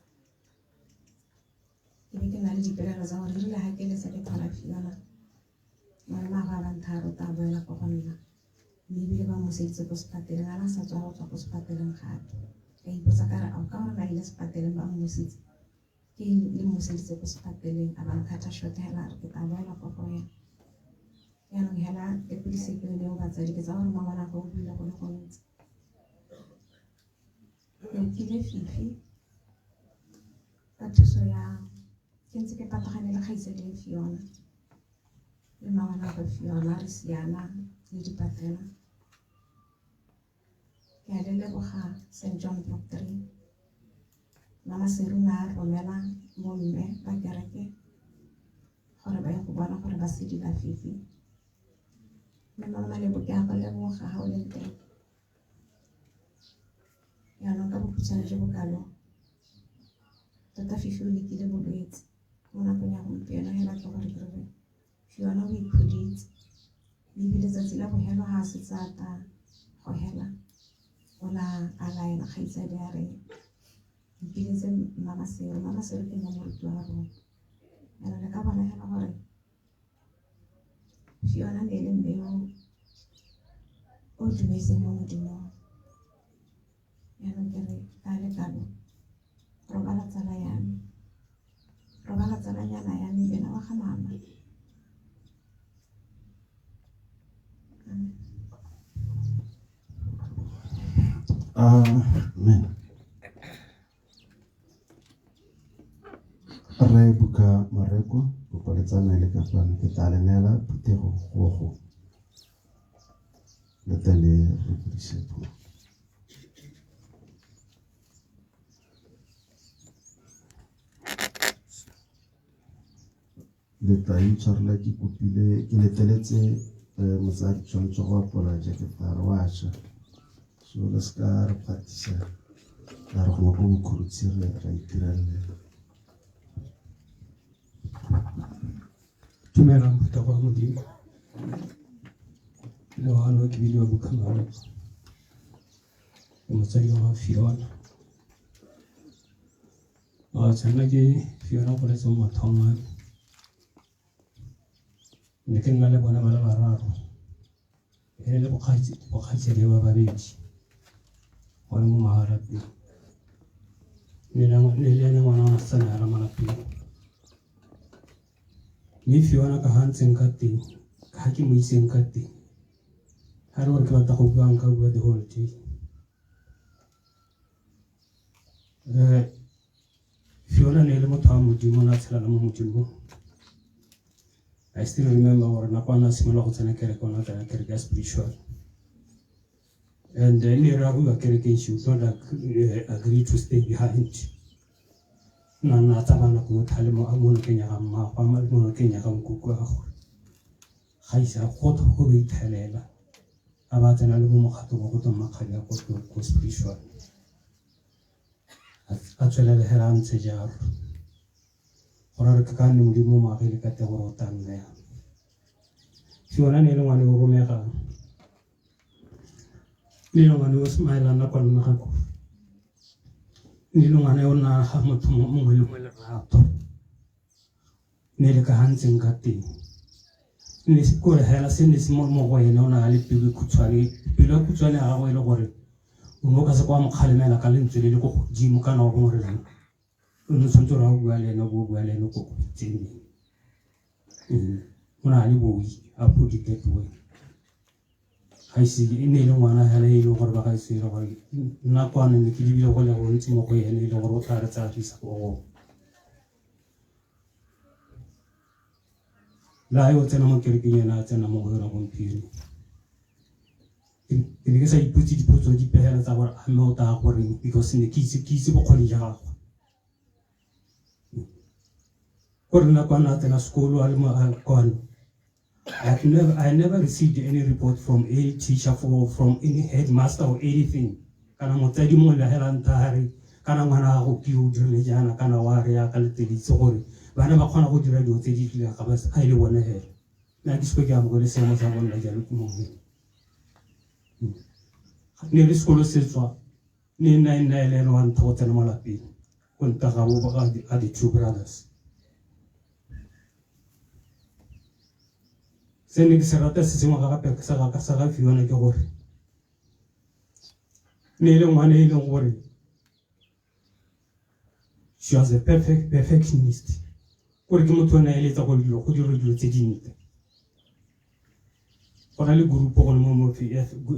Ke be ke na le dipelaelo tsa gore erile ga ke letsa ke thola Fiona Malomagwe a ba nthaya a re o tla boela ko go nna mme ebile ba mmuseditse ko sepateleng a na sa tswa go tswa ko sepateleng gape. Ka ipotsa ka re ao ka gore na ile sepateleng ba mmusitse ke le mmuseditse ko sepateleng a ba nkgatha short hela a re ke tla boela ko go ena. Jaanong hela tekodiso ke yone eo batsadi ke tsaya gore mangwanagwe o buile go le gontsi. Ke okile Fifi ka thuso ya ke ntse ke patagane le kgaitsadi Fiona le mangwanagwe Fiona re siana le dipatela. Ke a le leboga St John Block 3. Mama Seruna a romela bomme ba kereke gore ba ye go bona gore ba sedila Fifi. Mme mama Malebo ke a go leboga ga o leng teng. Jaanong ka bokhutshwane jo bo kalo, tota Fifi o lekile bolwetse mo nakong ya gompieno hela ke gore ke re Fiona o ikhuditse mme ebile tsatsi la bogelo ga a setse a ta go hela o na a laela kgaitsadi a re mpiletse Mmamasero. Mmamasero ke nna moruti wa rona. Jaanong le ka bona hela gore Fiona ne e le mme yo o dumetseng mo Modimong. Jaanong ke re ka lekalo robala tsala ya me, robala tsalanyana ya me bena wa ga mama. Amen. Amen. Rre Buka Mareko, kopo le tsamaye le ka kwano ke tla le neela phuthego gogo le tle le re godise puo. Le tla intshwarela ke kopile ke letleletse motsadi tshwanetse go apola jakete a re wa ša so le se ka re phatisa la re gongwe ko bokhurutshi re ra itirelela. Dumelang phuthego ya Modimo. Lehano ke bidiwa Bukhamane. Ke motsadi wa ga Fiona. A tshwanela ke Fiona go letse mo mathong a me. Ne ke nna le bona ba le bararo. E le bokgaitsedi ba babedi. Gone mo magarapeng. Ne le ene ngwana wa mosetsana hela mo lapeng. Mme Fiona ka ga ntseng ka teng, ka ga ke mo itseng ka teng, ga e le gore ke batla go bua nka bua the whole day. Fiona ne e le motho wa Modimo, o ne a tshela le mo Modimong. I still remember gore nako a ne a simolola go tsena kereke, o ne a tsena kereke ya spiritual. And then ne re a go iwa kerekeng, she would not agree to stay behind. Na nna a tsamaya nako yotlhe a le mo nokeng ya ga mmaagwe, a le mo nokeng ya ga nkukuagwe. Ga ise a go go be ithelela. A ba tsena le mo mokgatong wa go twa Mmakgadi a ko spiritual. A tswelela hela a ntse jalo. Go ra re ke ka nne Modimo o mo agile ka teng gore o tla nna yang. Fiona ne e le ngwana yo o romegang. Ne e le ngwana yo o smilang nako le nako. Ne e le ngwana yo o naya ga motho mongwe le mongwe lerato. Ne e le ka ga ntseng ka teng. Ne se kore hela se ne se mo go ene o na le pelo e khutshwane. Pelo e khutshwane ya gagwe e le gore o ne o ka se kwa mo kgalemela ka lentswe le le ko godimo kana wa gore reng. O ne o tshwanetse gore ha o bua le ene o bo o bua le ene o kokobetse. O na le boi, I put it that way. Ga ise e ne e le ngwana hela e leng gore ba gaetsho e le gore nna kwano ne ke lebile go le gontsi mo go ene e le gore o tla re tsaya re isa ko gongwe. Le ha o tsena mo kerekeng ena a tsena mo go yona gompieno. Ke ne ke sa ipotse dipotso dipe hela tsa gore a mme o taya goreng because ne ke itse bokgoni ja gagwe. Gore nako a ne a tsena sekolo a le mo kwano, I never received any report from any teacher from any headmaster or anything. Kana motsadi mongwe le hela ntha a re kana ngwana gago ke o dirile jaana kana wa re ya ka letelitse gore bana ba kgona go dira dilo tse di rileng ga ba ga e le bone hela. Nna ke seke ke amogele seemo sa go nna jalo ke mongwe. Ne le sekolo se tswa ne nna e nna e le ene wa ntlha go tsena mo lapeng go nta ga bo ga the two brothers. Se ne ke se rata se sengwe gape sa ga sa ga Fiona ke gore ne e le ngwana e leng gore she was a perfect perfectionist kore ke motho o ne a eletsa gore dilo go dirwe dilo tse dintle go na le group gone mo mo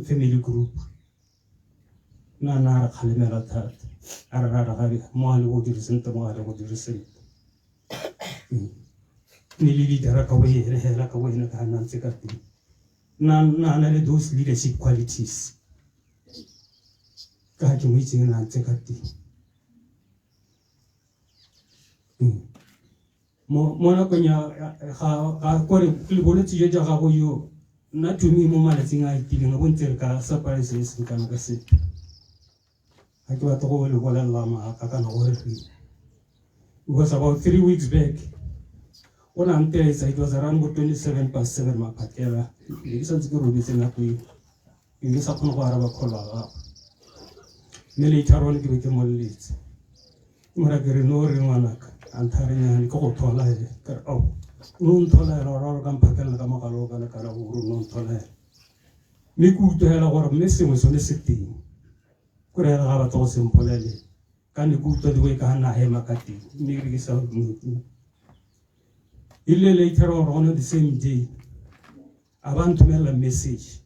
family group nna na re kgalemela thata a re ra re ga mo a le go dire sentle mo a le go dire sentle ne le leadera ka bo ene hela ka bo ene ka nna ntse ka teng nna nna na le those leadership qualities ka ke mo itseng na ntse ka teng mo mo nakong ya ga ga kore bolwetse jo jwa gago yo nna to me mo malatsing a itileng bo ntse re ka surprise e seng kana ka sepe ga ke batla go le bolelela maaka kana gore re because about 3 weeks back o ne a nteletsa. It was around go 27 past 7 maphakela, ne ke santse ke robetse nako eo, ke ne ke sa kgone go araba call ya gagwe. Mme later on ke be ke moleletse, ke mora ke re no re ngwanaka a ntharenyane ke go thola he. Ka re ao, o ne o nthola hela ora ka mphakelela ka mogala o kana kana gore o ne o nthola hela. Mme ke utlwa hela gore mme sengwe sone se teng kore hela ga batla go se mpolele ka ne ke utlwa the way ka ga nna hema ka teng. Mme ke re ke sa ile later on the same day a ba nthomelela message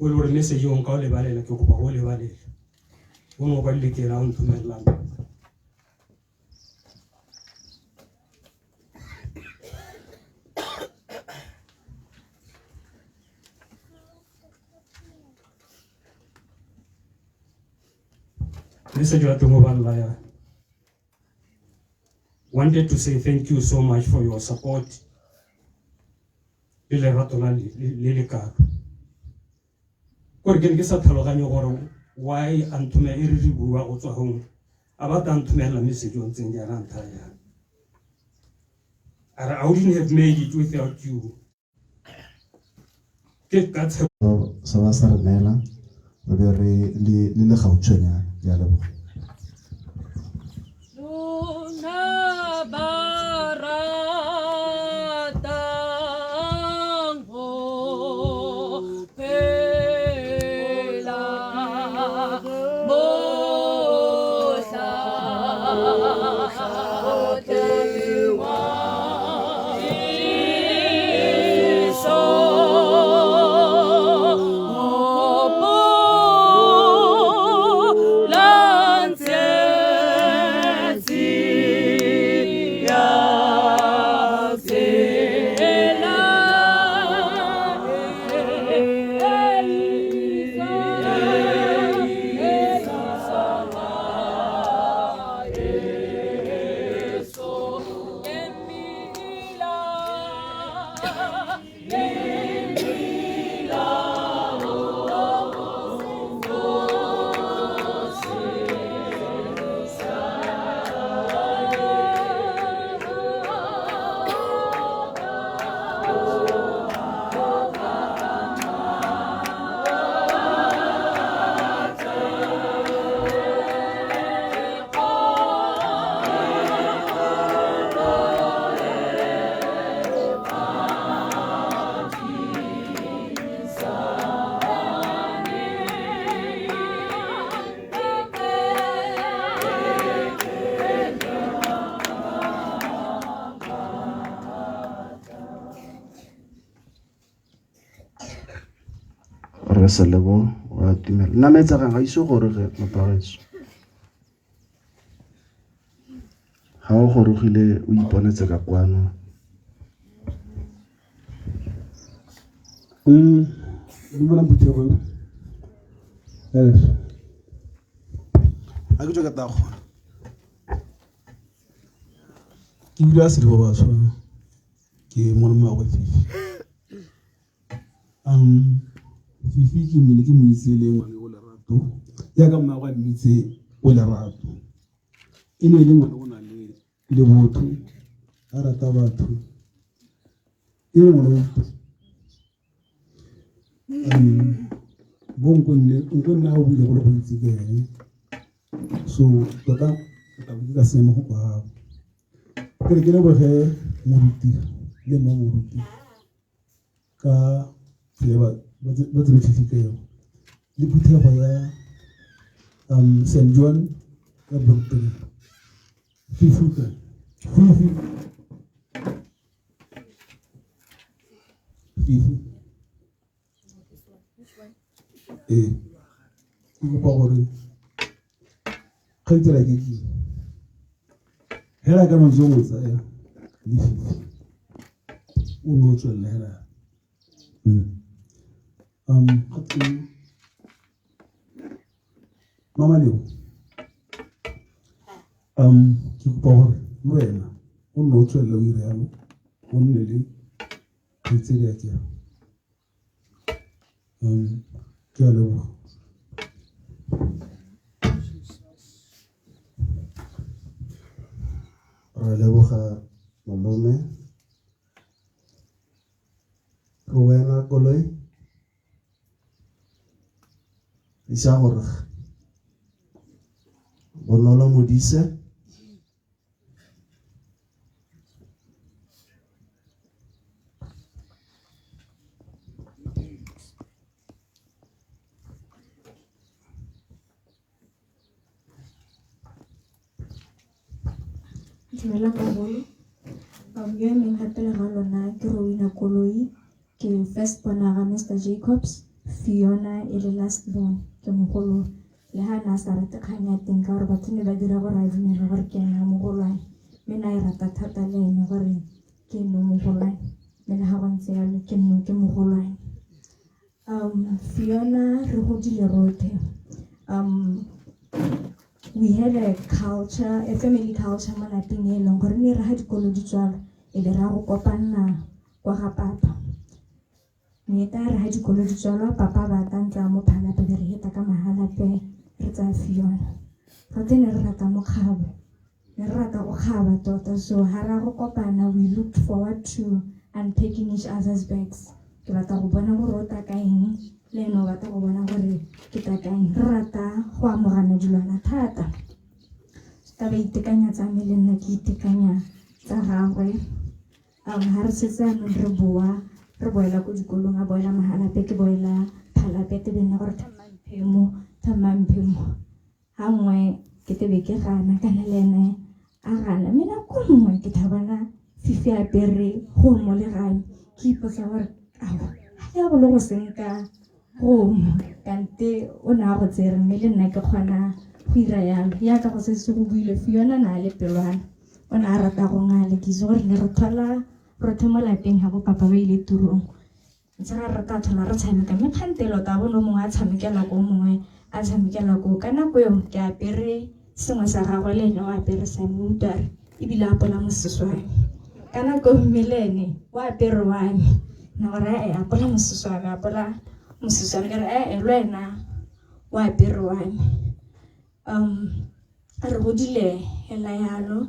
o le gore message o nka o lebalela, ke kopa go o lebalela. O ne o kwadile ke ena o nthomelelang. Message wa teng o balla ya: "Wanted to say thank you so much for your support le lerato la le le kalo." Kore ke ne ke sa tlhaloganye gore why a nthome e re re bua go tswa gongwe a batla a nthomelela message o ntseng jaana a nthaya yana a re, "I wouldn't have made it without you." Ke ka tshepo. Sa ba sa re neela re be re le le le gautshwenyana. Ke a leboga. Lona ba ratang ho phela mohla wa Jesu, hopolang tsietsi ya tsela. Elisa, Yesu, Emila, Emila, Re Selebo wa tumelo nna metsagang ga ise goroge motho wa gaetsho. Ga o gorogile o iponetse ka kwano. Dumelang phuthego. Yes. A ke tswe ka tago. Ke bile a Selebo batho. Ke malome wa gagwe Fifi. Fifi ke mone ke mo itse le ngwana o lerato. Jaaka mmagwe a mmitse o lerato. E ne e le ngwana o na le le botho, a rata batho. E le ngwana o bo nkonne nkonne ga o buile go le gontsi ke ene, so tota ke tla bo ke ka senya mafoko a gago. Ke re ke leboge moruti le mma moruti. Ka tsela ba tsebe Fifi ka yone le phuthego ya St John ya Brooklyn. Fifi o kae? Fifi, Fifi, ee, ke kopa gore kgaitsela ke ke hela ka mantswe o tsaya le Fifi o ne o tswelela hela. Mama Leo, ke kopa gore le wena o nne o tswelela o ire yalo, o nne le kgaitsedi ya kere. Ke a leboga. Re leboga malome. Rowena koloi isa gore Bonolo Modise. Dumelang bagolo. Yo emeng gape le ga lona ke Rowena Koloi, ke first born ga Mr Jacobs, Fiona e le last born, ke mogolo. Le ha na sa rate kgang ya teng ka gore batho ne ba dira gore a dumele gore ke ena mogolwane, mme na e rata thata le ene gore ke ene mogolwane, mme le ga go ntse yalo ke nno ke mogolwane. Fiona re godile rotlhe. We had a culture, a family culture mo lapeng e leng gore ne re ga dikolo di tswalwa e be ra go kopanna kwa ga papa. Mme ta re ga dikolo di tswalwa papa ba ta ntla mo phalape be re heta ka mahalape re tsaya Fiona. Rotlhe ne re rata mokgabo, ne re rata go kgaba tota, so ha ra go kopana we looked forward to unpacking each other's bags. Ke batla go bona gore o ta ka eng, le ene o batla go bona gore ke ta ka eng. Re rata go amogana dilwana thata. Ta ba itekanya tsa me le nna ke itekanya tsa gagwe. Ha re setse anong re boa, re boela ko dikolong, a boela mahalape, ke boela phalape, te be nna gore thamma mphemo, thamma mphemo. Ha nngwe ke tebe ke gana kana le ene a gana, mme nako nngwe ke tla bona Fifi a apere gomo le gane, ke ipotsa gore ao ga ke a bolo go senka gomo kante o ne a go tsere, mme le nna ke kgona go ira yalo. Yaka go setse go buile, Fiona na le pelwana, o ne a rata go ngale. Ke itse gore ne re thola rothe mo lapeng ga bo papa ba ile tirong, ntse ra re tla tlhola re tshameka, mme kgantele o tla bona o mongwe a tshamekela ko, mongwe a tshamekela ko. Ka nako eo ke apere sengwe sa gagwe le ene o apere sa me, utlwa re ebile a apola moseswane ka nako, mme le ene o apere wa me, na gore e apola moseswane, apola moseswane, ke re e le wena o apere wa me. Re godile hela yalo.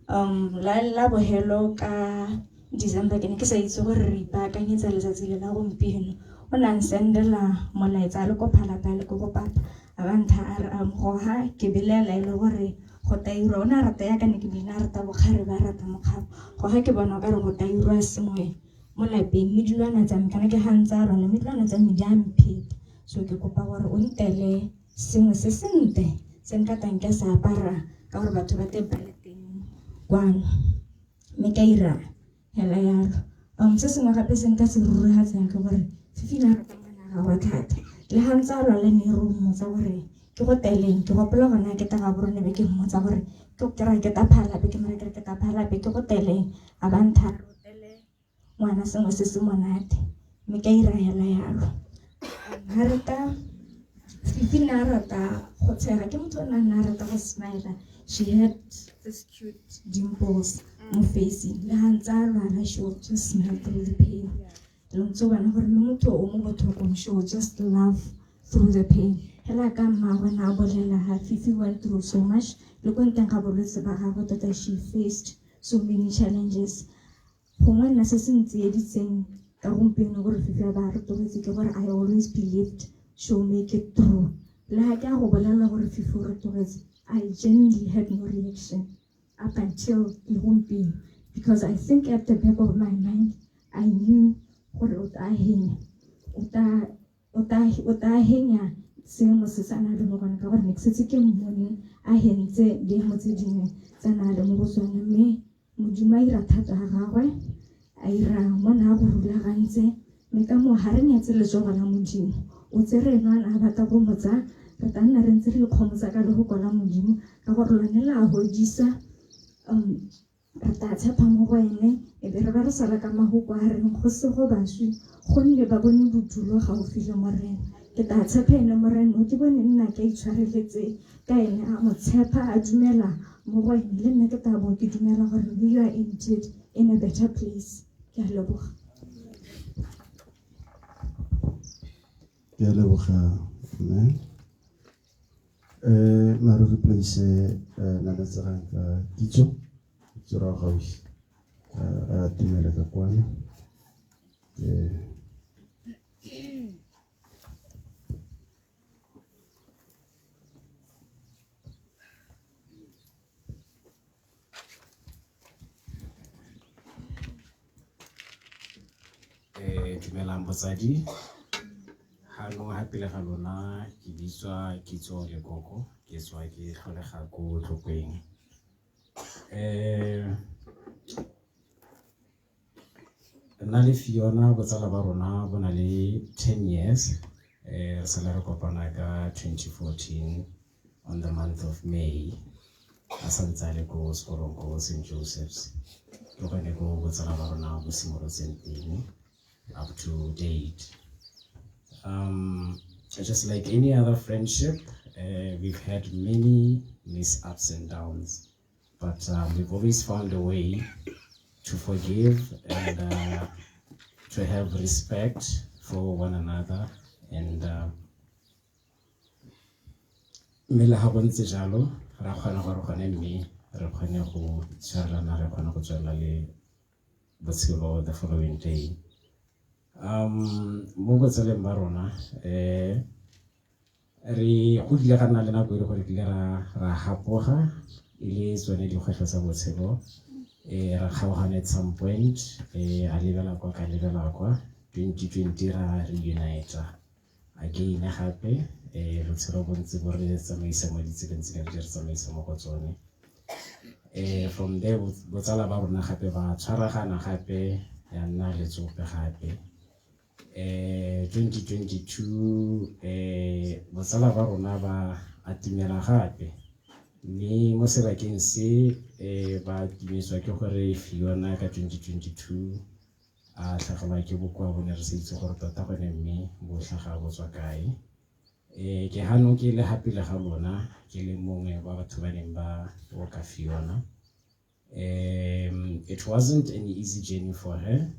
La bohelo ka December ke ne ke sa itse gore re ipaakanyetsa letsatsi le la gompieno. O ne a nsendela molaetsa a le ko Phalape, a le ko go papa, a ba ntha a re goga ke belaela e le gore go tairwa. O ne a rata yaka ne ke bile a rata bokgare ba rata mokgabo, goga ke bona o ka re go tairwa sengwe mo lapeng, mme dilwana tsa me kana ke ga ntse a rwala, mme dilwana tsa me di a mpheta, so ke kopa gore o ntele sengwe se sentle se nka tang ke sa apara ka gore batho ba teng ba le teng kwano, mme ka ira hela yalo. Se sengwe gape se nka se rurigatsang ke gore Fifi ne a rata ngwana gagwe thata, le ga ntse a lwala ne re mmotsa gore ke go teleng. Ke gopola gona ke ta Gaborone be ke mmotsa gore ke ra ke ta Phalape, ke mara ke re ke ta Phalape ke go teleng, a ba ntha ngwana sengwe se se monate, mme ka ira hela yalo. Ha rata Fifi ne a rata go tshega, ke motho o ne a nna a rata go smile. She had this cute dimples mo facing, le ga ntse a lwala she will just smile through the pain. Lo ntse o bona gore mme motho o mo botlhokong, she will just laugh through the pain. Hela ka mmagwe na a bolela ha Fifi went through so much le ko nteng ga bolwetse ba gagwe tota, she faced so many challenges. Gongwe nna se se ntsieditseng ka gompieno gore Fifi a ba re tlogetse ke gore I always believed she'll make it through. Le ga ke a go bolelela gore Fifi o re tlogetse, I genuinely had no reaction up until le gompieno, because I think at the back of my mind I knew gore o tla henya o tla o tla o tla henya seemo se sa na le mo gone ka gore ne ke setse ke mmone a hentse diemo tse dingwe tsa na le mo go tsone mme Modimo a ira thato ya gagwe a ira mo na a go rulagantse mme ka moo ga re nyatse letsogo la Modimo o tsere eno a na a batla go mo tsaya re tla nna re ntse re ikgomotsa ka lehoko la Modimo ka gore lone la godisa re tla tshepa mo go ene e be re ba re sala ka mahoko a reng go sego baswi gonne ba bone bodulo gaufi le Morena ke tla tshepa ene Morena o ke bone nna ke itshwareletse ka ene a mo tshepa a dumela mo go ene le nna ke tla bo ke dumela gore we are indeed in a better place ke a leboga. Ke a leboga mme mare re place nametsegang ka kitso kitso ra gaufi a tumele ka kwano Dumelang botsadi ganong ga pele ga lona ke bitswa Kitso Lekoko ke tswa ke tlholega ko Tlokweng. Nna le Fiona botsala ba rona bo na le 10 years re sale re kopana ka 2014 on the month of May a santse a le ko sekolong ko St Joseph's ke gone ko botsala ba rona bo simolotseng teng up to date. Just like any other friendship, we've had many mis ups and downs, but we've always found a way to forgive and to have respect for one another and mme le ga go ntse jalo ra kgona gore gone mme re kgone go tshwarelana re kgone go tswelela le botshelo the following day. Mo botseleng ba rona re go kile ga nna le nako e le gore kile ra hapoga e le tsone dikgwetlho tsa botshelo ra kgaogana at some point a lebela kwa ka lebela kwa 2020 ra reunite again gape botshelo bo ntse bo re tsamaisa mo ditseleng tse di re tsamaisa mo go tsone. From there botsala ba rona gape ba tshwaragana gape ya nna letsope gape. 2022 botsala ba rona ba atumela gape mme mo sebakeng se ba atumetswa ke gore Fiona ka 2022 a tlhagelwa ke bokoa bo ne re sa itse gore tota gone mme bo tlhaga bo tswa kae. Ke hanong ke le gape le ga lona ke le mongwe wa batho ba neng ba oka Fiona. It wasn't an easy journey for her.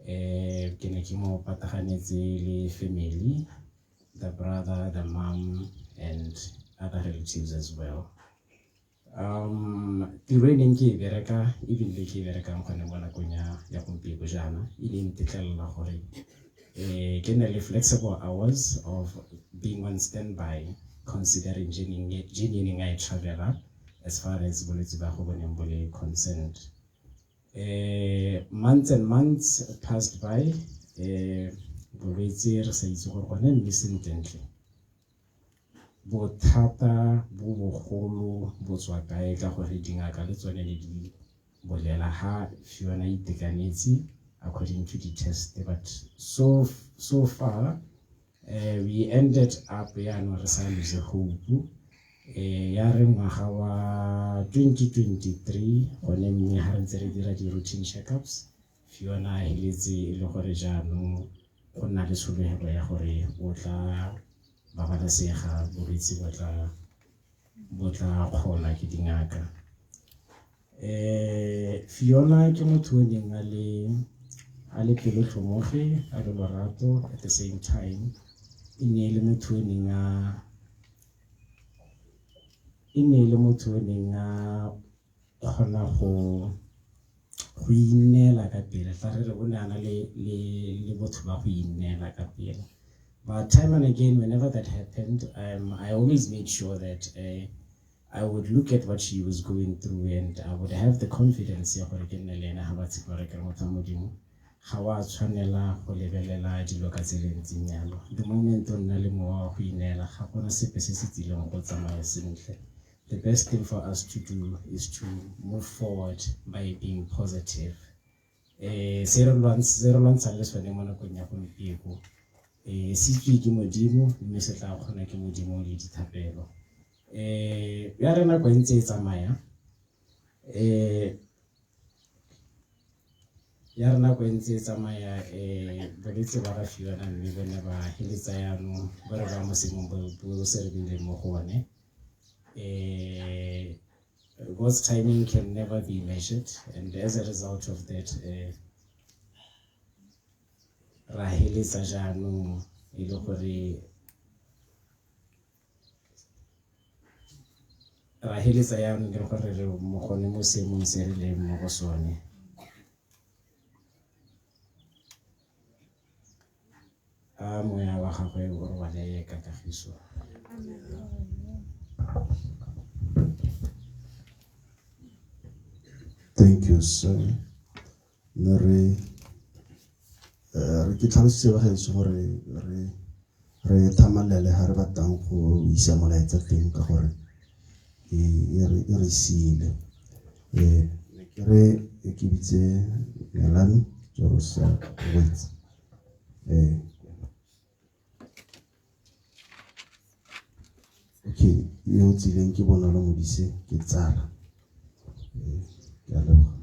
Ke ne ke mo pataganetse le family, the brother, the mom and other relatives as well. Tiro e neng ke e bereka ebile ke e berekang gone mo nakong ya gompieno jaana e ne ntetlelela gore ke nne le flexible hours of being on standby considering journey e neng a e travela as far as bolwetse ba go boneng bo le concerned. Months and months passed by, bolwetse re sa itse gore gone mme sentlentle bothata bo bogolo bo tswa kae ka gore dingaka le tsone ne di bolela ha Fiona itekanetse according to the test, but so far we ended up yaanong re sa lose hope. Ya re ngwaga wa 2023 gone mme ha re ntse re dira di-routine checkups Fiona a heletse e le gore jaanong go nna le tshologelo ya gore o tla babalesega bolwetse bo tla kgona ke dingaka. Fiona ke motho o neng a le pelotlhomogi a le lorato at the same time e ne e le motho o neng a e ne e le motho o neng a kgona go inneela ka pele fa re re o ne a na le botho ba go inneela ka pele. But time and again, whenever that happened, I always made sure that I would look at what she was going through and I would have the confidence ya gore ke nne le ena ga ba tshepa gore ke re motho wa Modimo. Ga wa tshwanela go lebelela dilo ka tsela e ntseng jalo. The moment o nna le mowa wa go ineela, ga gona sepe se se tsileng go tsamaya sentle. The best thing for us to do is to move forward by being positive. Se re lwantshang le sone mo nakong ya gompieko se tswe ke Modimo, mme se tla kgona ke Modimo le dithapelo. Ya re nako e ntse e tsamaya, ya re nako e ntse e tsamaya, bolwetse ba ga Fiona mme bone ba heletsa jaanong ba re ba mo seemong bo se re beileng mo go one. God's timing can never be measured, and as a result of that, ra heletsa jaanong e le gore ra heletsa jaanong e le gore re mo gone mo seemong se re leng mo go sone. A moya wa gagwe o robale ka kagiso. Thank you, sir. Ne re re ke tlhalositse ba gaetsho gore re re thamalele ha re batlang go isa molaetsa teng ka gore e re siile. Ne ke re ke bitse Melanie Jorosa Wits. Okay, yo o tsileng ke Bonolo Modise, ke tsala. Ke a leboga.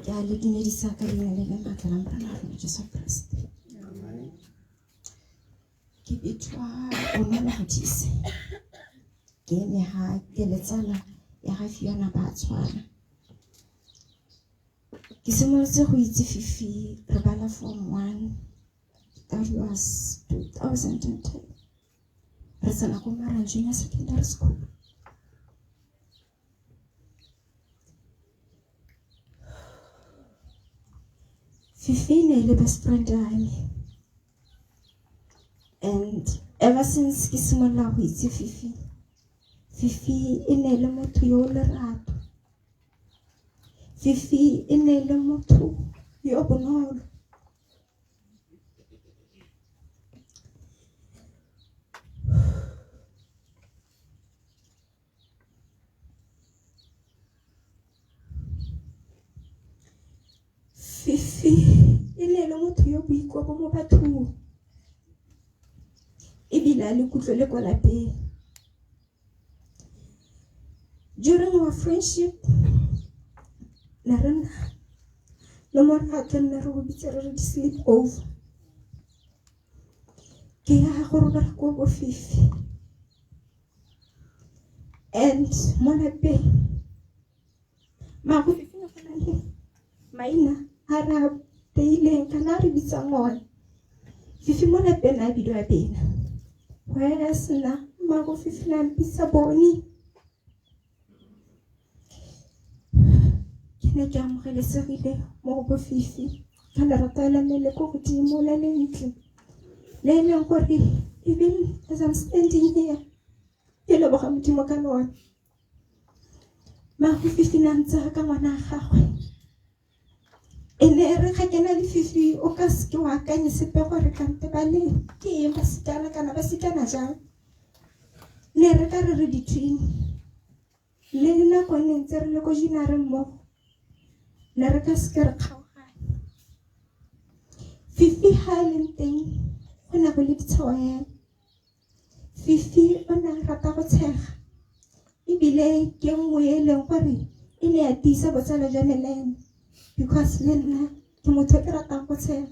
Ke a le dumedisa ka leina le le maatla la Morena wa rona Jesu Kriste. Ke bitswa Bonolo Modise. Ke ne ha ke le tsala ya ga Fiona ba tshwana. Ke simolotse go itse Fifi re bala form 1, that was 2010. Re tsena ko Marang Junior Secondary School. Fifi ne le best friend ya me. And ever since ke simolola go itse Fifi, Fifi e ne le motho yo o lerato. Fifi e ne le motho yo bonolo. Fifi e ne le motho yo boikobo mo bathong, ebile a le kutlo le kwa lapeng. During our friendship, ne re nna le morato, nne re go bitse re re di-sleep over. Ke ya go robala ko bo Fifi. And mo lapeng, mago Fifi ne go na le maina a re a teileng kana a re bitsang one. Fifi mo lapeng a bidiwa Bena. Whereas nna mmago Fifi na mpitsa Boni. Ke ne ke amogelesegile mo go bo Fifi ka lerato la me le ko godimo le lentle, le e leng gore even as I'm standing here ke leboga Modimo ka lone. Mmago Fifi na ntse ka ngwana wa gagwe. E ne re ga ke na le Fifi o ka seke wa akanye sepe gore kante ba le ke eng ba sikana kana ba sikana jang. Ne re ka re re di-twin. Le nako ne ntse re le ko junior mmogo, ne re ka seke re kgaogane. Fifi ha e leng teng go ne go le ditshego hela. Fifi o ne a rata go tshega, ebile ke nngwe e leng gore e ne ya tiisa botsalo jwa me le ene, because le nna ke motho ke ratang go tshega.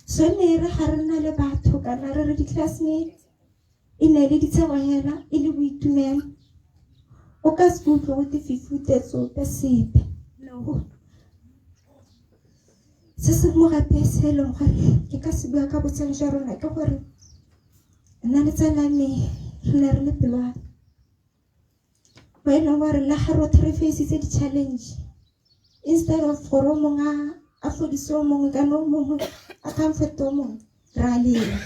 So ne re ga re nna le batho kana re re di-classmates, e ne le ditshego hela, e le boitumelo. O ka se utlwe go te Fifi o tetse ope sepe. No. Se sengwe gape se e leng gore ke ka se bua ka botshelo jwa rona ke gore nna le tsala me re ne re le pelwana, mo e leng gore le ga rotlhe re face-itse di-challenge, instead of gore o mongwe a fodise o mongwe kana o mongwe a comfort o mongwe, re a lela.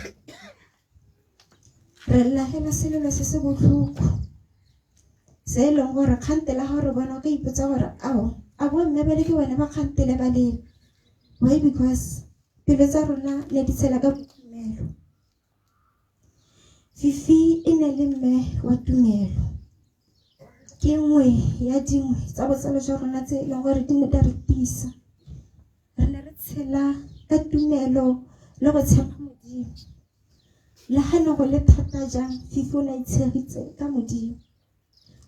Re lla hela selelo se se botlhoko se e leng gore kgante la ga re bona o ka ipotsa gore ao a bo mme ba le ke bone ba kgantele ba lela. Why? Because pelo tsa rona ne di tshela ka boitumelo. Fifi e ne le mme wa tumelo. Ke nngwe ya dingwe tsa botsalo jwa rona tse e leng gore di ne di re tiisa. Re ne re tshela ka tumelo le go tshepa Modimo. Le ga ne go le thata jang, Fifi o ne a itshegitse ka Modimo.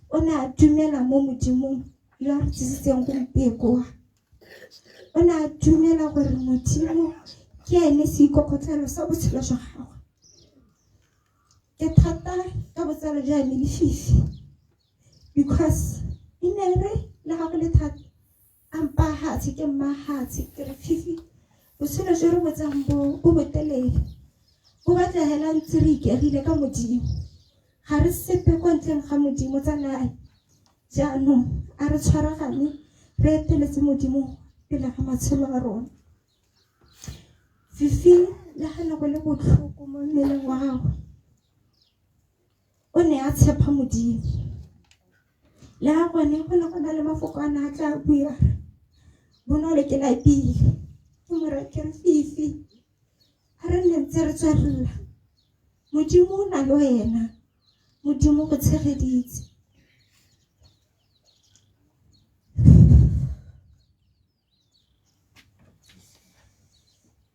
O ne a dumela mo Modimong yo a re tsisitseng gompieko. O ne a dumela gore Modimo ke ene seikokotlelo sa botshelo jwa gagwe. Ke thata ka botsalo jwa me le Fifi because e ne re le ga go le thata a mpa hatshe ke mma hatshe ke re Fifi botshelo jo re botsang bo bo botelele bo batla hela ntse re ikegile ka Modimo. Ga re sepe kwa ntleng ga Modimo tsalae. Jaanong a re tshwaragane re eteletse Modimo pele ga matshelo a rona. Fifi le ga ne go le botlhoko mo mmeleng wa gagwe o ne a tshepa Modimo. Le ga gone go ne go na le mafoko a ne a tla bua re bonolo ke lapile ke mo raya ke re Fifi ga re nne ntse re tswelela Modimo o na le wena Modimo go tshegeditse.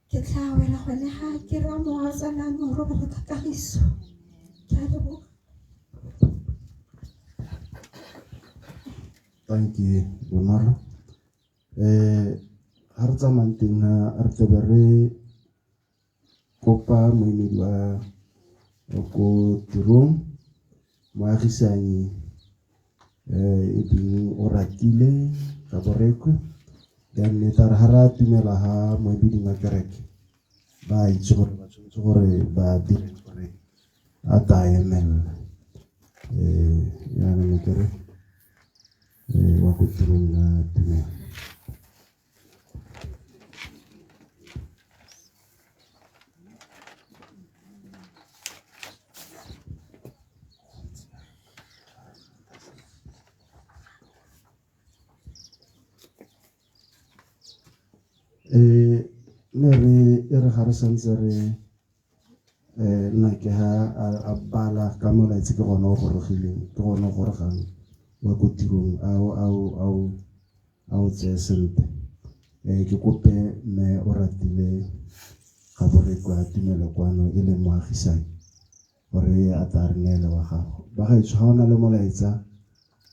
Ke tla wela gone ga ke ra mowa tsalang o robala ka kagiso. Ke a leboga. Thank you, Bonolo. Ga re tsamayang teng ha re tlebe re kopa moemedi wa ko tirong moagisanyi e beng o ratile ka borekwe then e tla re ga re atumela ga moemeding wa kereke ba itse gore ba tshwanetse gore ba dire gore a tla emelela jaanong ne ke re wa ko tirong ya tumelo. Ne re e re ga re santse re nna ke ha a bala ka molaetsa ke gone o gorogileng ke gone o gorogang wa ko tirong a o tseye sentle. Ke kope mme o ratile ga borekwa tumelo kwano e leng moagisane gore a tla re neele wa gago. Ba gaetsho ga o na le molaetsa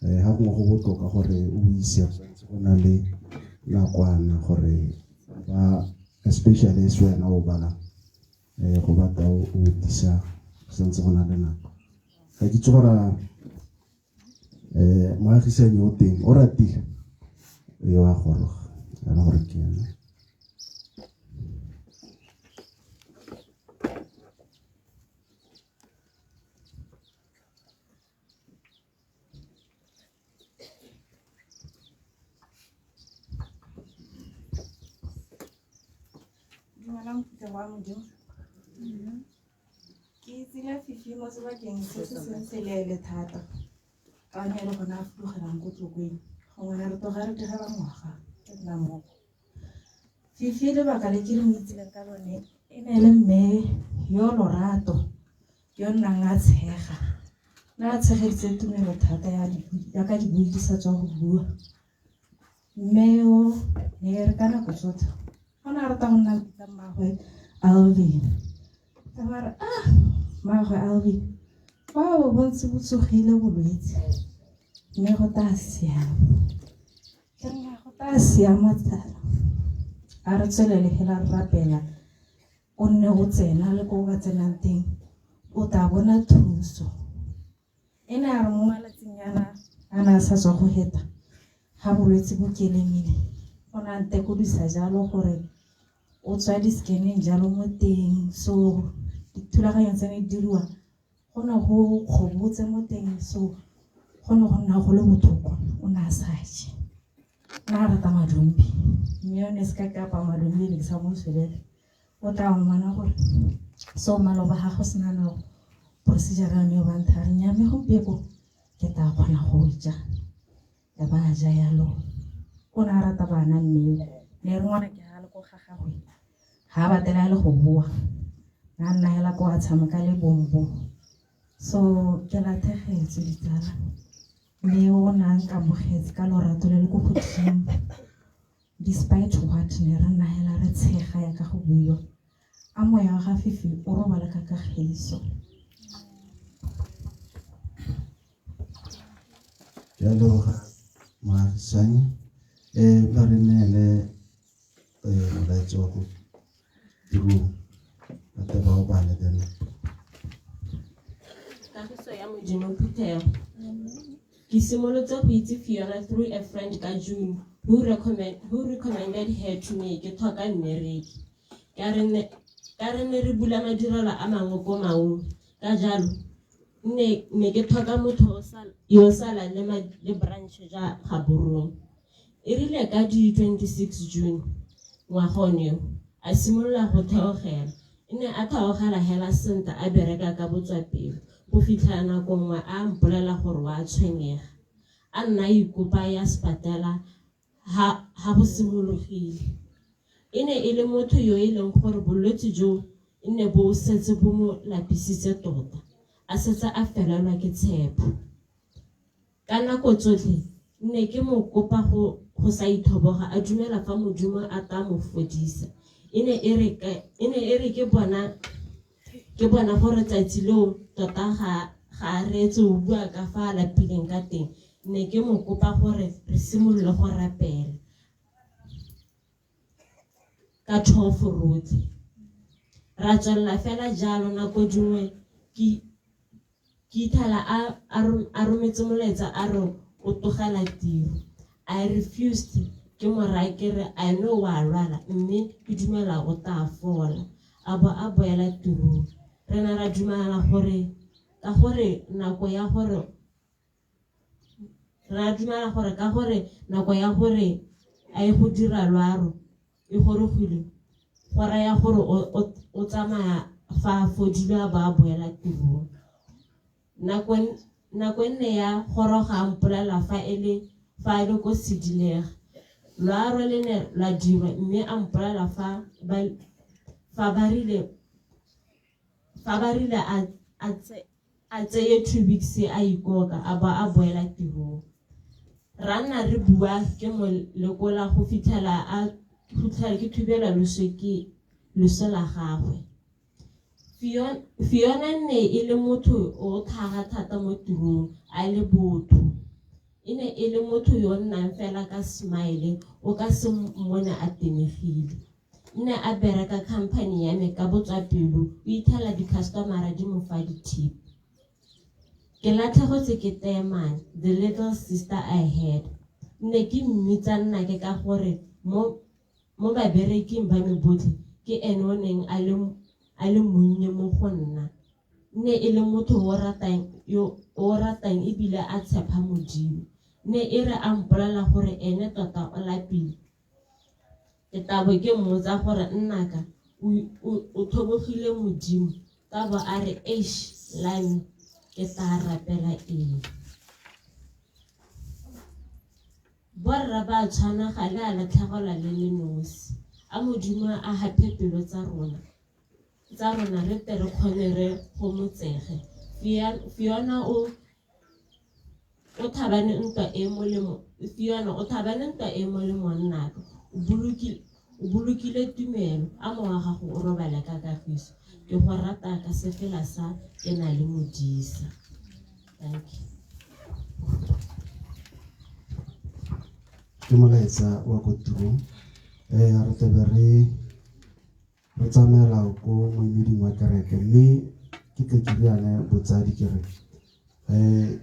ga gongwe go botoka gore o ise go na le nakwana gore ba especially se wena o balang go batla o tisa santse go na le nako. Ga ke itse gore moagisani o teng o ratile yo a goroga a le gore ke ena. Dumelang phuthego ya Modimo. Ke tsile fifi mo sebakeng se se seng seleele thata ka one e le gone a fudugelang ko Tlokweng gongwe ne re tloga re digela ngwaga re nna mmogo. Fifi lebaka le ke le mo itsileng ka lone e ne e le mme yo lorato yo nnang a tshega nna a tshegeditse tumelo thata ya ka dibui di sa tswa go bua. Mme yo ne re ka nako tsotlhe o ne a rata go nna bitsa mmaagwe Alvin. Ka ba re ah mmaagwe Alvin ba bo bo ntse bo tsogile bolwetse mme go tla siama. Ke re go tla siama tsala a re tswelele fela re rapela o nne o tsena le ko o ka tsenang teng o tla bona thuso. E ne a re mo malatsing ana a ne a sa tswa go heta ga bolwetse bo kelemile o ne a ntekodisa jalo gore o tswa di-scan-eng jalo mo teng so dithulaganyo tse ne di diriwa go ne go kgobotse mo teng so go ne go nna go le botlhoko o ne a sa je. Nna a rata madumbi mme yone se ka kapa madumbi ne ke sa mo tswelele o tla ngwana gore so maloba ga go sena nako Procedure ya me ba ntha re nya mme gompieko ke tla kgona go ja. Ya ba ja yalo. O ne a rata bana mme ne re ngwana ke ga le ko ga gagwe ga a batela le go boa. Na nna hela ko a tshameka le bombo. So ke latlhegetswe ditsala. Mme o ne a nkamogetse ka lorato le le ko godimo. Despite what ne re nna hela re tshega ya ka go buiwa. A moya wa ga Fifi o robale ka kagiso. Ke a leboga moagisanyi um ba re neele um molaetsa wa ko tirong ba tle ba o bale then. Kagiso ya Modimo phuthego. Ke simolotse go itse Fiona through a friend ka June who, who recommended her to me ke tlhoka mmereki. Ka re ne ka re ne re bula madirelo a mangwe ko Maung. Ka jalo ne ke tlhoka motho yo o salang le branch ja Gaborone. E rile ka di 26 June ngwaga one o, a simolola go theogela. E ne a theogela hela sentle a bereka ka botswapelo go fitlha nako nngwe a mpolela gore wa tshwenyega. A nna a ikopa ya sepatela ha go simologile. E ne e le motho yo e leng gore bolwetse jo e ne bo setse bo mo lapisitse tota, a setse a felelwa ke tshepo. Ka nako tsotlhe nne ke mo kopa go sa ithoboga a dumela fa Modimo a tla mo fodisa. E ne e re ke bona gore tsatsi leo tota ga a reetse o bua ka fa a lapileng ka teng, ne ke mo kopa gore re simolole go rapela ka 12 rotlhe. Ra tswelela fela jalo nako dingwe ke ithala a rometse molaetsa a re o tlogela tiro. I refused ke mo raya ke re I know wa lwala mme ke dumela o tla fola. A bo a boela tirong. Re ne ra dumela gore ka gore nako ya gore ra dumela gore ka gore nako ya gore a ye go dira loaro e gorogile go raya gore o tsamaya fa a fodile a bo a boela tirong. Nako nne ya goroga a mpolela fa e le ko Sedilega. Loaro le ne la dirwa mme a mpolela fa ba rile a tseye 2 weeks a ikoka a bo a boela tirong. Ra nna re bua ke mo lekola go fitlhela ke thubelwa loso la gagwe. Fiona nne e le motho o tlhaga thata mo tirong a le botho. E ne e le motho yo nnang fela ka smile o ka se mmone a tenegile. Nne a bereka company ya me ka botswapelo o ithela di-customera di mo fa di-tip. Ke latlhegetswe ke Teemane, the little sister I had. Nne ke mmitsa nnake ka gore mo babereking ba me botlhe ke ene o neng a le monnye mo go nna. Nne e le motho o ratang ebile a tshepa Modimo. Ne e re a mpolela gore ene tota o lapile. Ke tla bo ke mmotsa gore nnaka o tlhobogile Modimo ka bo a re eish lame ke tla rapela eng. Borra ba tshwana ga le a latlhegelwa le le nosi. A Modimo a hape pelo tsa rona re tle re kgone re gomotsege. Fiona o thabane ntwa e molemo. Fiona o thabane ntwa e molemo nnaka. O bolokile tumelo a mowa gago o robale ka kagiso. Ke go rata ka sefela sa ke na le modisa. Thank you. Ke molaetsa wa ko tirong. Re tlabe re tsamaela ko moemeding wa kereke mme ke tle ke riane botsadi ke re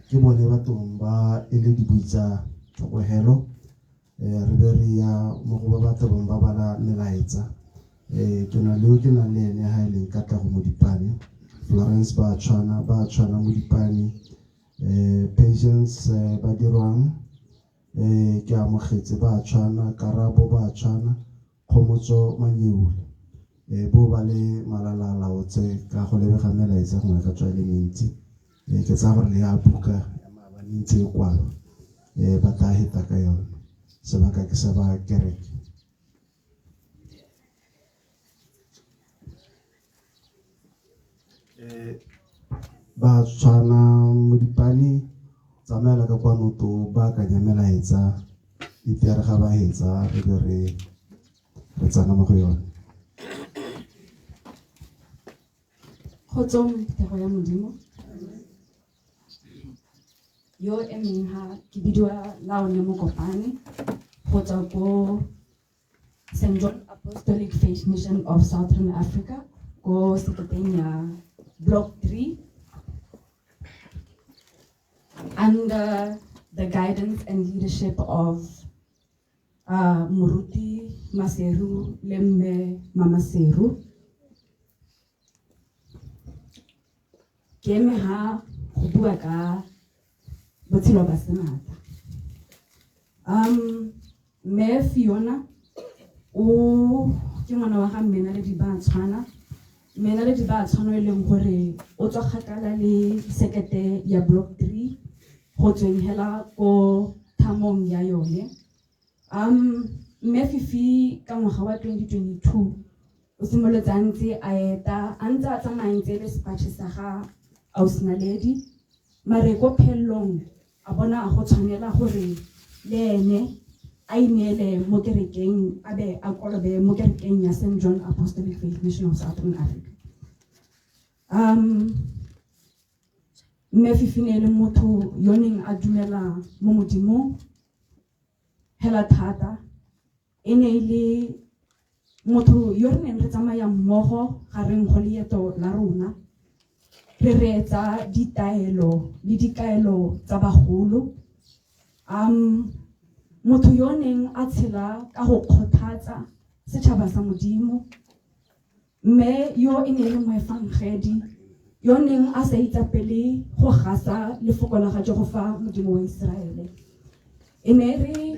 ke bone bathong ba e le dibui tsa tlhokogelo. Re be re ya mo go ba ba tlabong ba bala melaetsa. Ke na le ke nang le ene ha e leng Katlego Modipane, Florence ba tshwana Modipane, Patience ba dirwang, ke amogetse ba tshwana, Karabo ba tshwana, Kgomotso Manyeule. Bo ba le malalalaotse ka go lebega melaetsa gongwe ka tswa e le mentsi. Ke tsaya gore le ya buka ya maabane ntse e kwalwa, ba tla heta ka yone. Sebaka ke sa ba kereke. Ba tshwana Modipane, tsamaela ka kwano to baakanya melaetsa, e tle re ga ba hetsa re be re tsena mo go yone. Kgotsong phuthego ya Modimo. Yo emeng ha ke bidiwa Laone Mokopane go tswa ko St. John Apostolic Faith Mission of Southern Africa ko seketeng ya Block 3 under the guidance and leadership of Moruti Maseru le Mme Mama Seru. Ke eme ha go bua ka botshelo ba senatla. Mme Fiona o ke ngwana wa ga Mme Naledi ba tshwana. Mme Naledi ba tshwana e leng gore o tswa kgakala le sekete ya Block 3 go tsweng hela ko thamong ya yone. Mme Fifi ka ngwaga wa 2022 o simolotse a ntse a eta, a ntse a tsamaya ntse le sepatšhe sa ga Ausi Naledi, mare ko phelelong a bona a go tshwanela gore le ene a ineele mo kerekeng, a be a kolobe mo kerekeng ya St. John Apostolic Faith Mission of Southern Africa. Mme Fifi ne e le motho yo neng a dumela mo Modimong hela thata. E ne e le motho yo re neng re tsamaya mmogo gareng go leeto la rona, re reetsa ditaelo le dikaelo tsa bagolo. Motho yo neng a tshela ka go kgothatsa setšhaba sa Modimo, mme yo e ne e le moefangedi yo neng a sa itsapele go gasa lefoko la ga Jehofa Modimo wa Iseraele. E ne re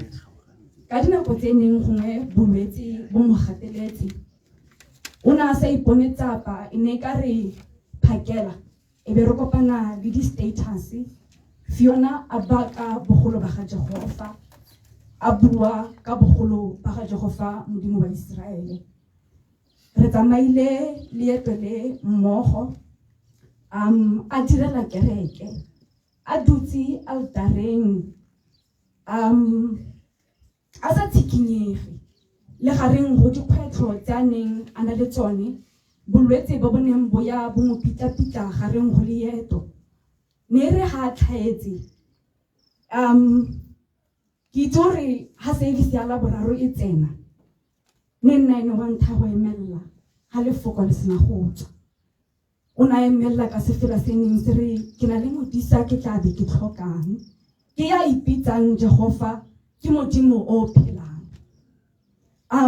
ka dinako tse neng gongwe bolwetse bo mo gateletse, o ne a sa ipone tsapa, e ne e ka re phakela e be re kopana le di-status. Fiona a baka bogolo ba ga Jehofa, a bua ka bogolo ba ga Jehofa Modimo wa Iseraele. Re tsamaile leeto le mmogo, a direla kereke, a dutse altareng, a sa tshikinyege le gareng go dikgwetlho tse a neng a na le tsone, bolwetse bo bo neng bo ya bo mo pitla-pitla gareng go leeto. Ne re ha a tlhaetse, ke itse gore ha service ya Laboraro e tsena, ne nna ene wa ntlha go emella ha lefoko le sena go tswa. O ne a emella ka sefela se neng se re, ke na le modisa ke tla be ke tlhokang, ke ya ipitsang Jehofa ke Modimo o phelang. Ha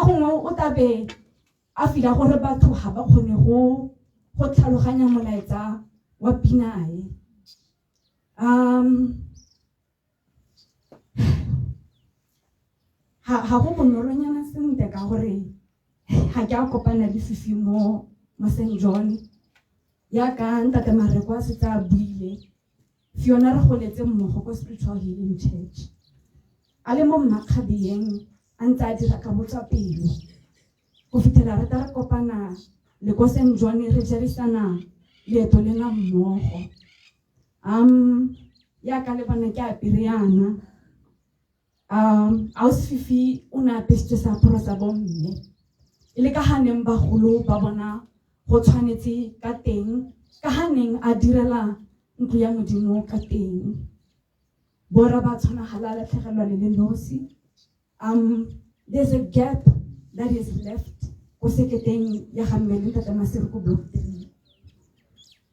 gongwe o tla be a fila gore batho ga ba kgone go tlhaloganya molaetsa wa pina e. Ha go bonolonyana sentle ka gore ga ke a kopana le Fifi mo St. John. Yaka ntate Mareko a setse a buile, Fiona re goletse mmogo ko Spiritual Healing Church. A le mo Mmakgabeng a ntse a dira ka botswapelo. Go fitlhela re tla re kopana le ko St. John re jerisana leeto lena mmogo. Yaka le bona ke apere yana. Ausi Fifi o ne a apesitswe seaparo sa bomme, e le ka ga neng bagolo ba bona go tshwanetse ka teng, ka ga neng a direla ntlo ya Modimo ka teng. Borra ba tshwana ga la latlhegelwa le le nosi. There's a gap that is left ko seketeng ya ga mme le ntate Maseru ko Block 3.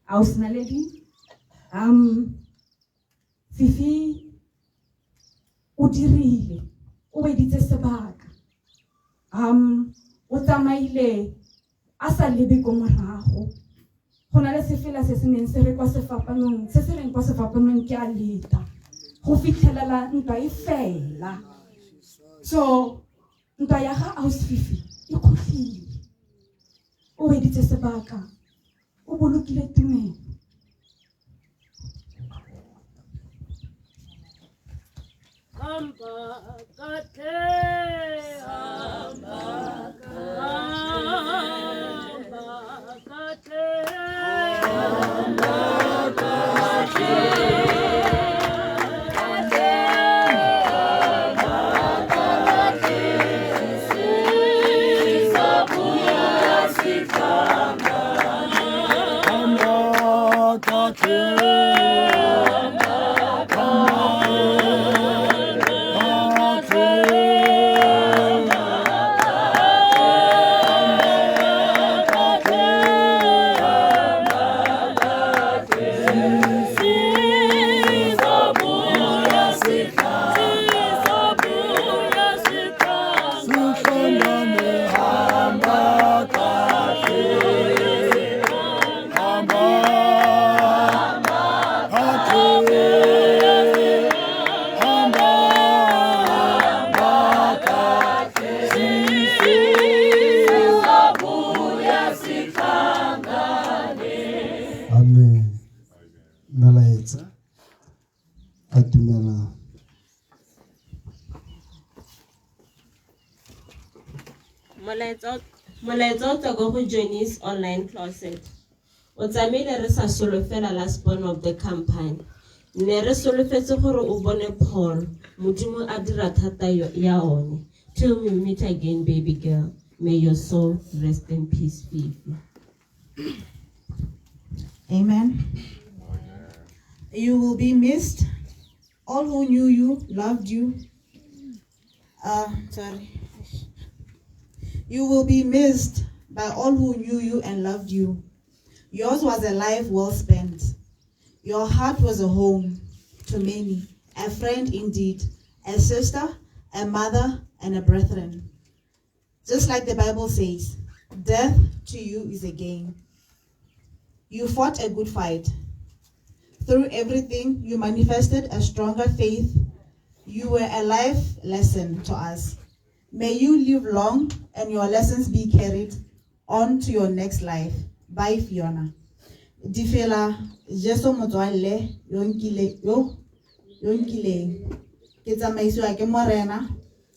Ausi Naledi, Fifi o dirile, o weditse sebaka. O tsamaile a sa lebe ko morago. Go na le sefela se se neng se re kwa sefapanong, se se reng kwa sefapanong ke a leta go fitlhelela ntwa e fela. So ntwa ya ga Ausi Fifi e khutlile. O weditse sebaka, o bolokile tumelo. Hamba kahle, hamba kahle, hamba kahle. Amen. Melaetsa a dumela. Molaetsa o tswa ko go Johnny's online closet. O tsamaile re sa solofela last born of the company. Ne re solofetse gore o bone Paul, Modimo a dira thata ya one. Till we meet again, baby girl. May your soul rest in peace, Fifi. Amen. You will be missed. All who knew you loved you. Sorry. You will be missed by all who knew you and loved you. Yours was a life well spent. Your heart was a home to many, a friend indeed, a sister, a mother, and a brethren. Just like the Bible says, death to you is a gain. You fought a good fight. Through everything, you manifested a stronger faith. You were a life lesson to us. May you live long and your lessons be carried on to your next life. Bye, Fiona. Difela, Jesu motswalle yo nkileng. Ke tsamaisiwa ke Morena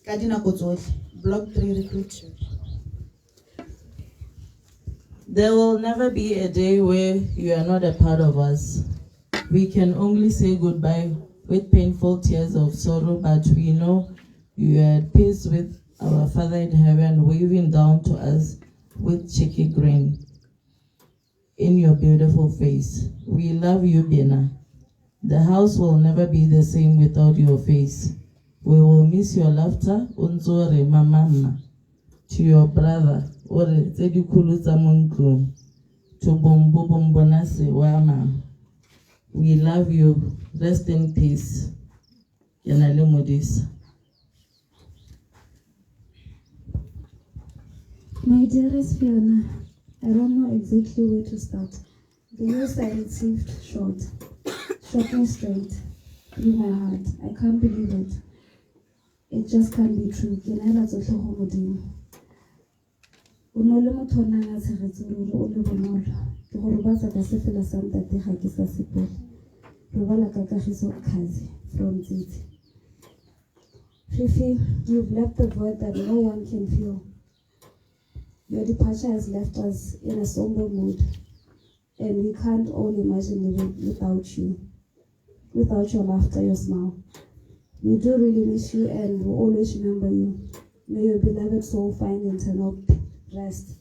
ka dinako tsotlhe. Block 3 recruit. There will never be a day where you are not a part of us. We can only say goodbye with painful tears of sorrow, but we know you are at peace with our Father in heaven, waving down to us with cheeky grin in your beautiful face. We love you, Bina. The house will never be the same without your face. We will miss your laughter, unzore mama. To your brother, ore tse dikgolo tsa mo ntlong, to bombo bombonase wa mama. We love you. Rest in peace. Ke na le Modisa. My dearest Fiona, I don't know exactly where to start. The news I received shot me straight through my heart. I can't believe it. It just can't be true. Ke neela tsotlhe go Modimo. O ne o le motho o nang a tshegetse ruri o le bonolo. Ke go robatsa ka sefela sa ntate ga ke sa sepele. Robala ka kagiso Khazi from Tsitsi. Fifi, you've left the void that no one can fill. Your departure has left us in a somber mood, and we can't all imagine living without you, without your laughter, your smile. We do really miss you and will always remember you. May your beloved soul find eternal rest.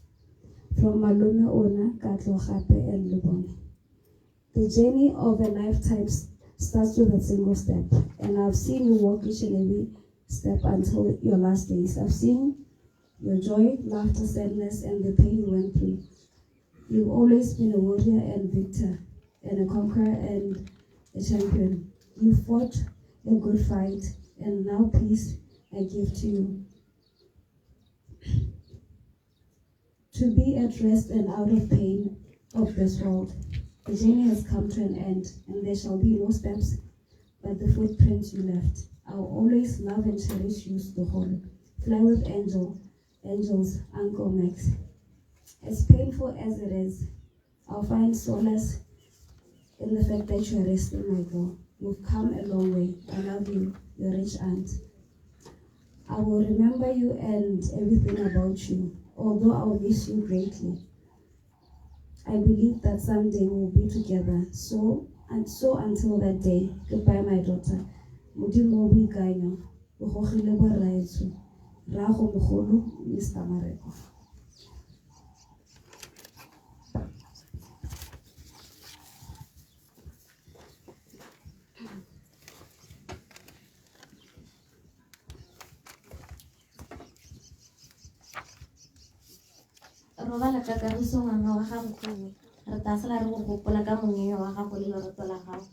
From Malome Ona, Katlo Gape, and Lebone. The journey of a lifetime starts with a single step, and I've seen you walk each and every step until your last days. I've seen your joy, laughter, sadness, and the pain you went through. You've always been a warrior and victor, and a conqueror and a champion. You fought a good fight, and now peace I give to you. To be at rest and out of pain of this world. The journey has come to an end, and there shall be no steps but the footprints you left. I will always love and cherish you, Stoholo. Fly with angels, Uncle Max. As painful as it is, I'll find solace in the fact that you are resting, my girl. You've come a long way. I love you, your rich aunt. I will remember you and everything about you, although I will miss you greatly. I believe that someday we'll be together. So and so until that day, goodbye, my daughter. Modimo o boikanyo, o gogile borraetsho. Rraago mogolo, Mr. Mareko. Robala ka kagiso ngwana wa ga nkgonne, re tla sala re go gopola ka monyenyo wa gago le lerato la gago.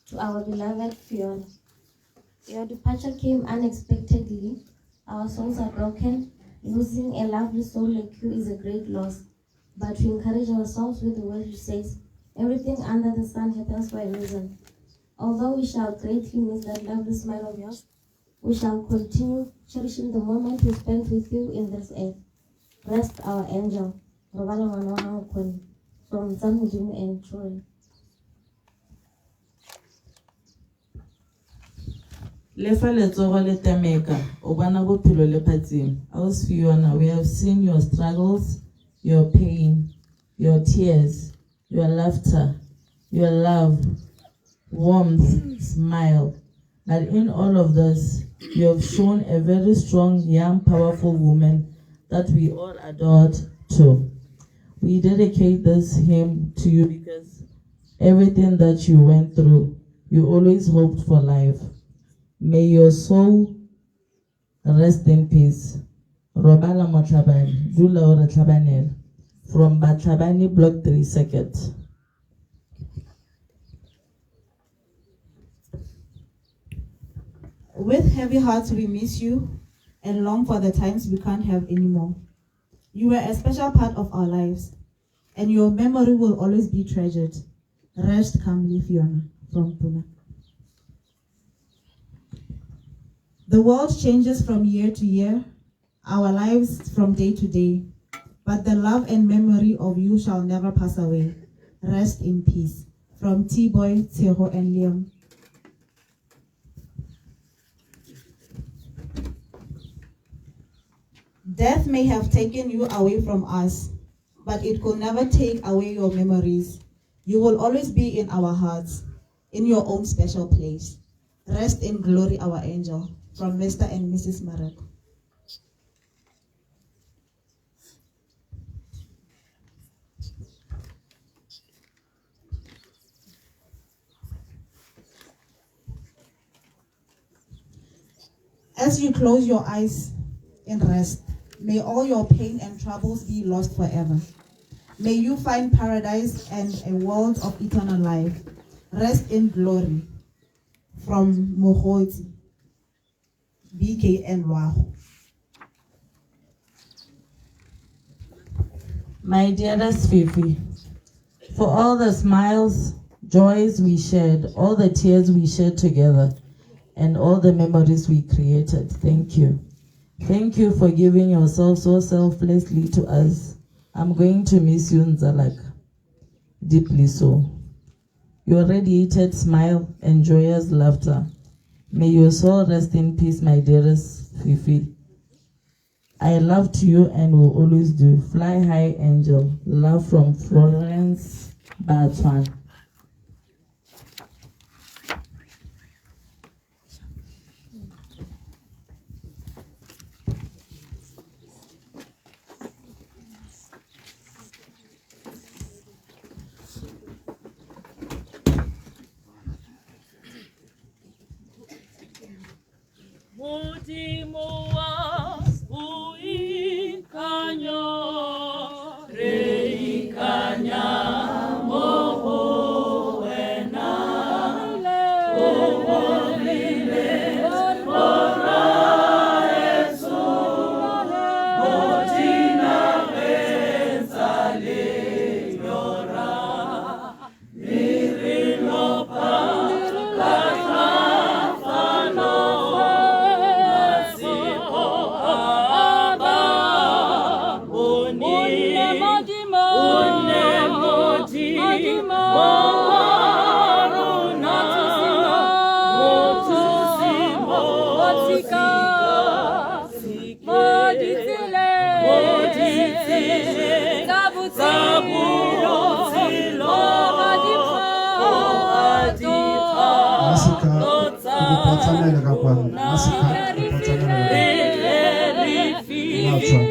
To our beloved Fiona, your departure came unexpectedly. Our souls are broken. Losing a lovely soul like you is a great loss. But we encourage ourselves with the word which says, everything under the sun happens for a reason. Although we shall greatly miss that lovely smile of yours, we shall continue cherishing the moment we spent with you in this earth. Rest our angel. Robala ngwana wa ga nkgonne. From Tsamodimo and Troy. Le fa letsogo le temeka, o bona bophelo le phatsima. Aus Fiona, we have seen your struggles, your pain, your tears, your laughter, your love, warmth, smile. But in all of this, you have shown a very strong, young, powerful woman that we all adored to. We dedicate this hymn to you because everything that you went through, you always hoped for life. May your soul rest in peace. Robala Motlhabane, dula o re tlhabanela. From Batlhabane Block 3 Circuit. With heavy hearts, we miss you and long for the times we can't have anymore. You were a special part of our lives, and your memory will always be treasured. Rest calmly, Fiona, from Puna. The world changes from year to year, our lives from day to day, but the love and memory of you shall never pass away. Rest in peace. From T-Boy, Tseho, and Liam. Death may have taken you away from us, but it could never take away your memories. You will always be in our hearts, in your own special place. Rest in glory, our angel. From Mr. and Mrs. Marek. As you close your eyes in rest, may all your pain and troubles be lost forever. May you find paradise and a world of eternal life. Rest in glory. From Mogotsi, BKN Loago. My dearest Fifi, for all the smiles, joys we shared, all the tears we shared together, and all the memories we created, thank you. Thank you for giving yourself so selflessly to us. I'm going to miss you, Nzalaka, deeply so. Your radiated smile and joyous laughter. May your soul rest in peace, my dearest Fifi. I loved you and will always do. Fly high, angel. Love from Florence Batwan. Modimo wa boikanyo, re ikanya mo go Mo ditseleng tsa botshelo, Masika, ke kopa o tsamaele ka kwano. Masika, ke kopa o tsamaele ka kwano. Wa tswa.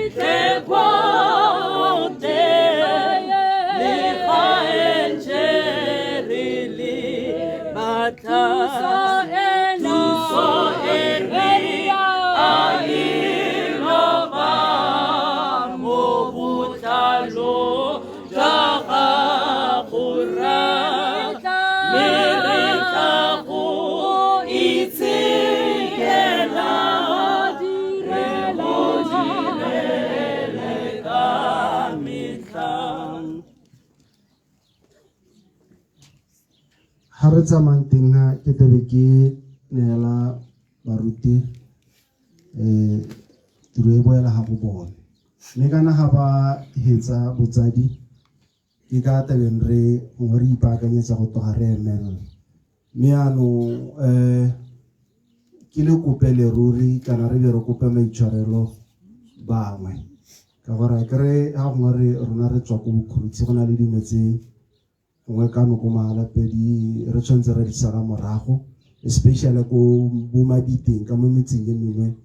Ga re tsamayang teng ha ke tlabe ke neela baruti tiro e boela ga go bone, mme kana ga ba hetsa botsadi ke ka tabeng re gongwe re ipaakanyetsa go tloga re emelela. Mme yaanong ke le kope leruri kana re be re kope maitshwarelo bangwe, ka gore akere ga gongwe re rona re tswa ko bokhurutse, go na le dingwe tse gongwe kano ko Mahalapye re tshwanetse re di sala morago, especially ko bo Mabiteng ka mo metseng e mengwe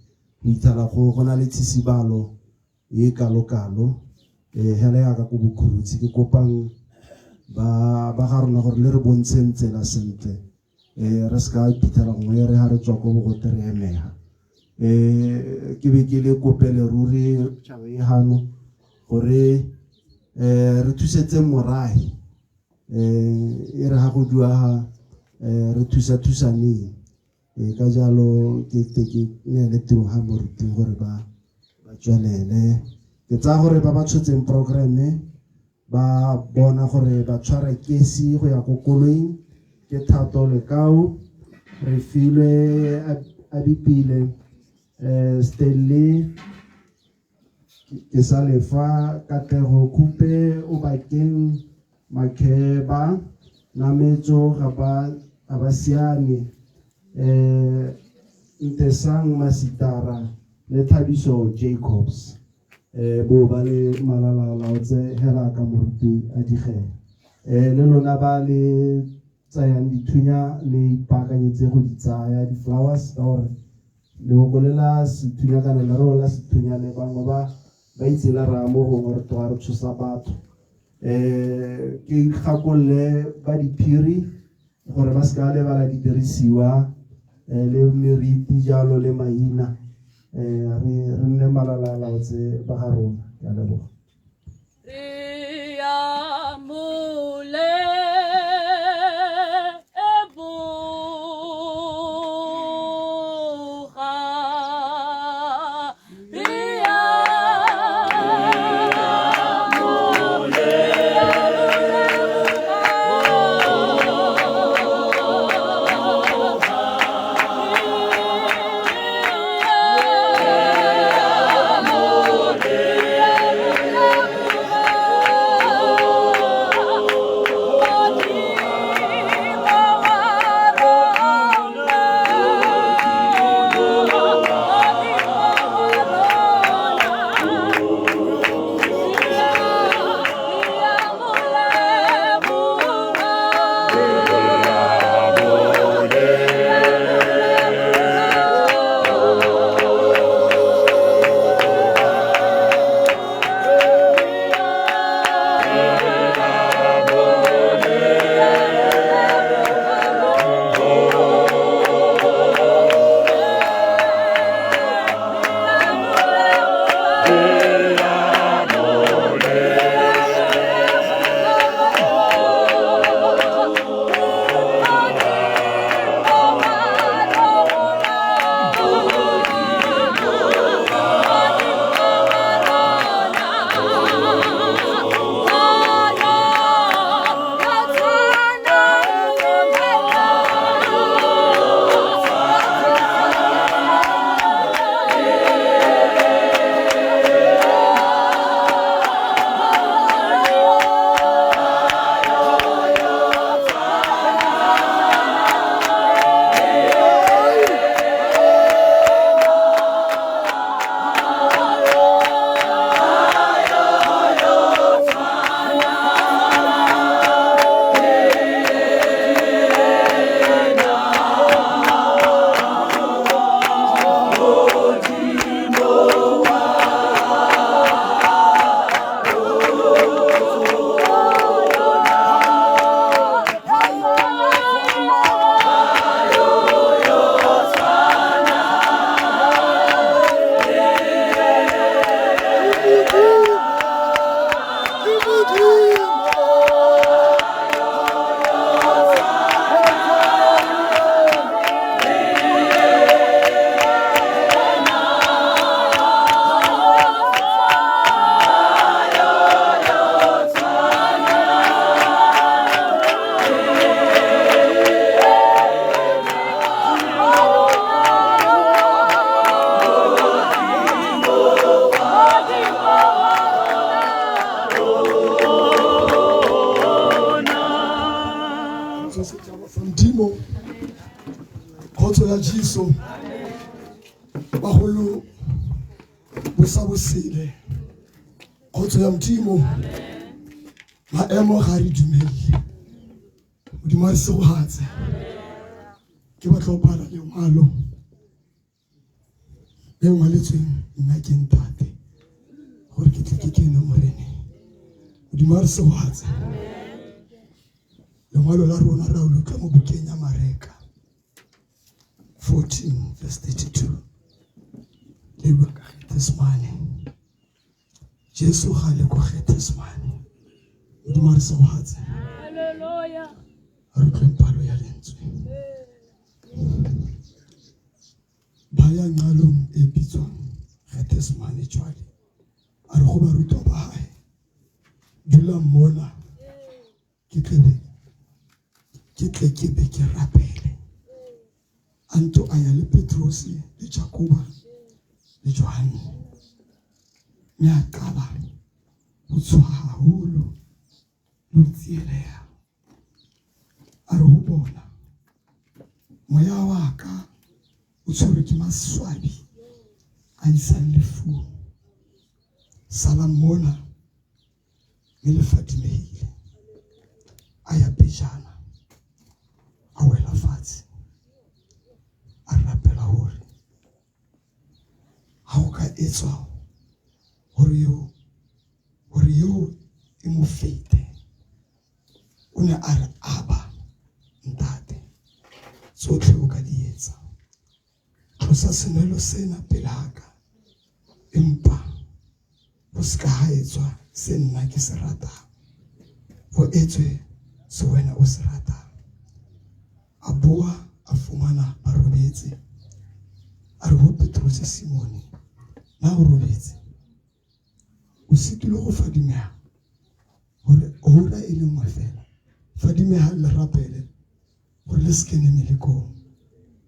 go ithala go na le tshisibalo e kalo-kalo. Hela yaka ko bokhurutse ke kopang ba ga rona gore le re bontsheng tsela sentle, re se ka iphitlhela gongwe re ga re tswa ko bogote re emega. Ke be ke le kope leruri tšhaba e gano gore re thusetse morahe, e re ga go duaga re thusa-thusaneng. Ka jalo ke te ke neele tiro ga moruti gore ba tswelele. Ke tsaya gore ba ba tshotseng programme ba bona gore ba tshwara kesi go ya ko koloing ke Thato Lekau, re filwe Abipile, Stanley ke sa lefa, Katlego Khupe, Obakeng Makheba, Nametso ga ba siane, Ntesang Masitara le Thabiso Jacobs. Bo ba le malala laotse hela ka moruti a digela. Le lona ba le tsayang dithunya le ipaakanyetse go di tsaya di-flowers, ka gore lehoko le la sethunya kana lereo la sethunya le bangwe ba itse la raya mo gongwe re tloga re tshosa batho. Ke gakolole ba diphiri gore ba seka lebala didirisiwa le meriti jalo le maina, re nne malala laotse ba ga rona. Ke a leboga. Re a mo leboga. Re a mo leboga. La Jesu bagolo bosa bosele kgotso ya Modimo maemo ga re dumelele Modimo a re segogatse ke batla go bala lengwalo le ngwaletsweng nna ke ntate gore ke tle ke kene moreneng Modimo a re segogatse lengwalo la rona ra o utlwa mo bukeng ya Mareka 14 verse 32 le bua ka Gethsemane Jesu ga le ko Gethsemane Modimo a re segogatse a re utlweng palo ya lentswe ba ya nqalong e bitswang Gethsemane jwale a re go barutwa ba hae dulang mona ke tle ke tle ke be ke rapele a nto a ya le Petrose le Jakoba le Johanne mme a qala ho tshoha haholo le ho tsieleha a re ho bona moya wa ka o tshwerwe ke maswabi a isang lefung salang mona mme le fadimehile a ya pejana a wela fatshe a rapela hore ha ho ka etswa hore eo hore eo e mo fete o ne a re aba ntate tsotlhe o ka di etsa tlosa senwelo sena pele ha ka empa ho se ka ha etswa se nna ke se ratang ho etswe se wena o se ratang a boa a fumana ba robetse a re ho Petrose Simone na o robetse o sitilwe go fadimeha gore hora e le nngwe fela fadimeha le rapele gore le se kene melekong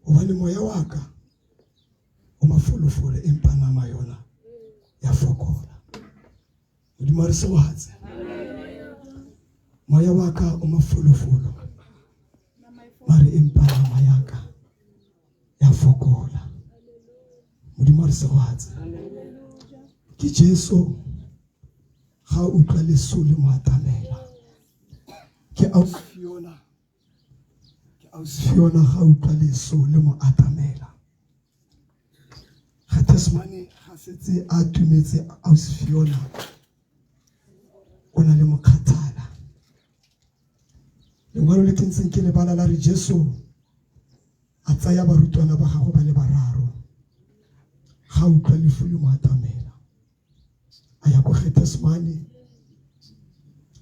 gobane moya wa ka o mafolofolo empa nama yona ya fokola Modimo a re segogatse moya wa ka o mafolofolo mare empa nama ya ka ya fokola Modimo a re segogatse ke Jesu ga utlwa leso le mo atamela ke ausi Fiona ke ausi Fiona ga utlwa leso le mo atamela Gethsemane ga setse a atumetse ausi Fiona o na le mokgathala lengwalo le ke ntseng ke le bala la re Jesu a tsaya barutwana ba gagwe ba le bararo ga utlwa lefu le mo atamela a ya ko Gethsemane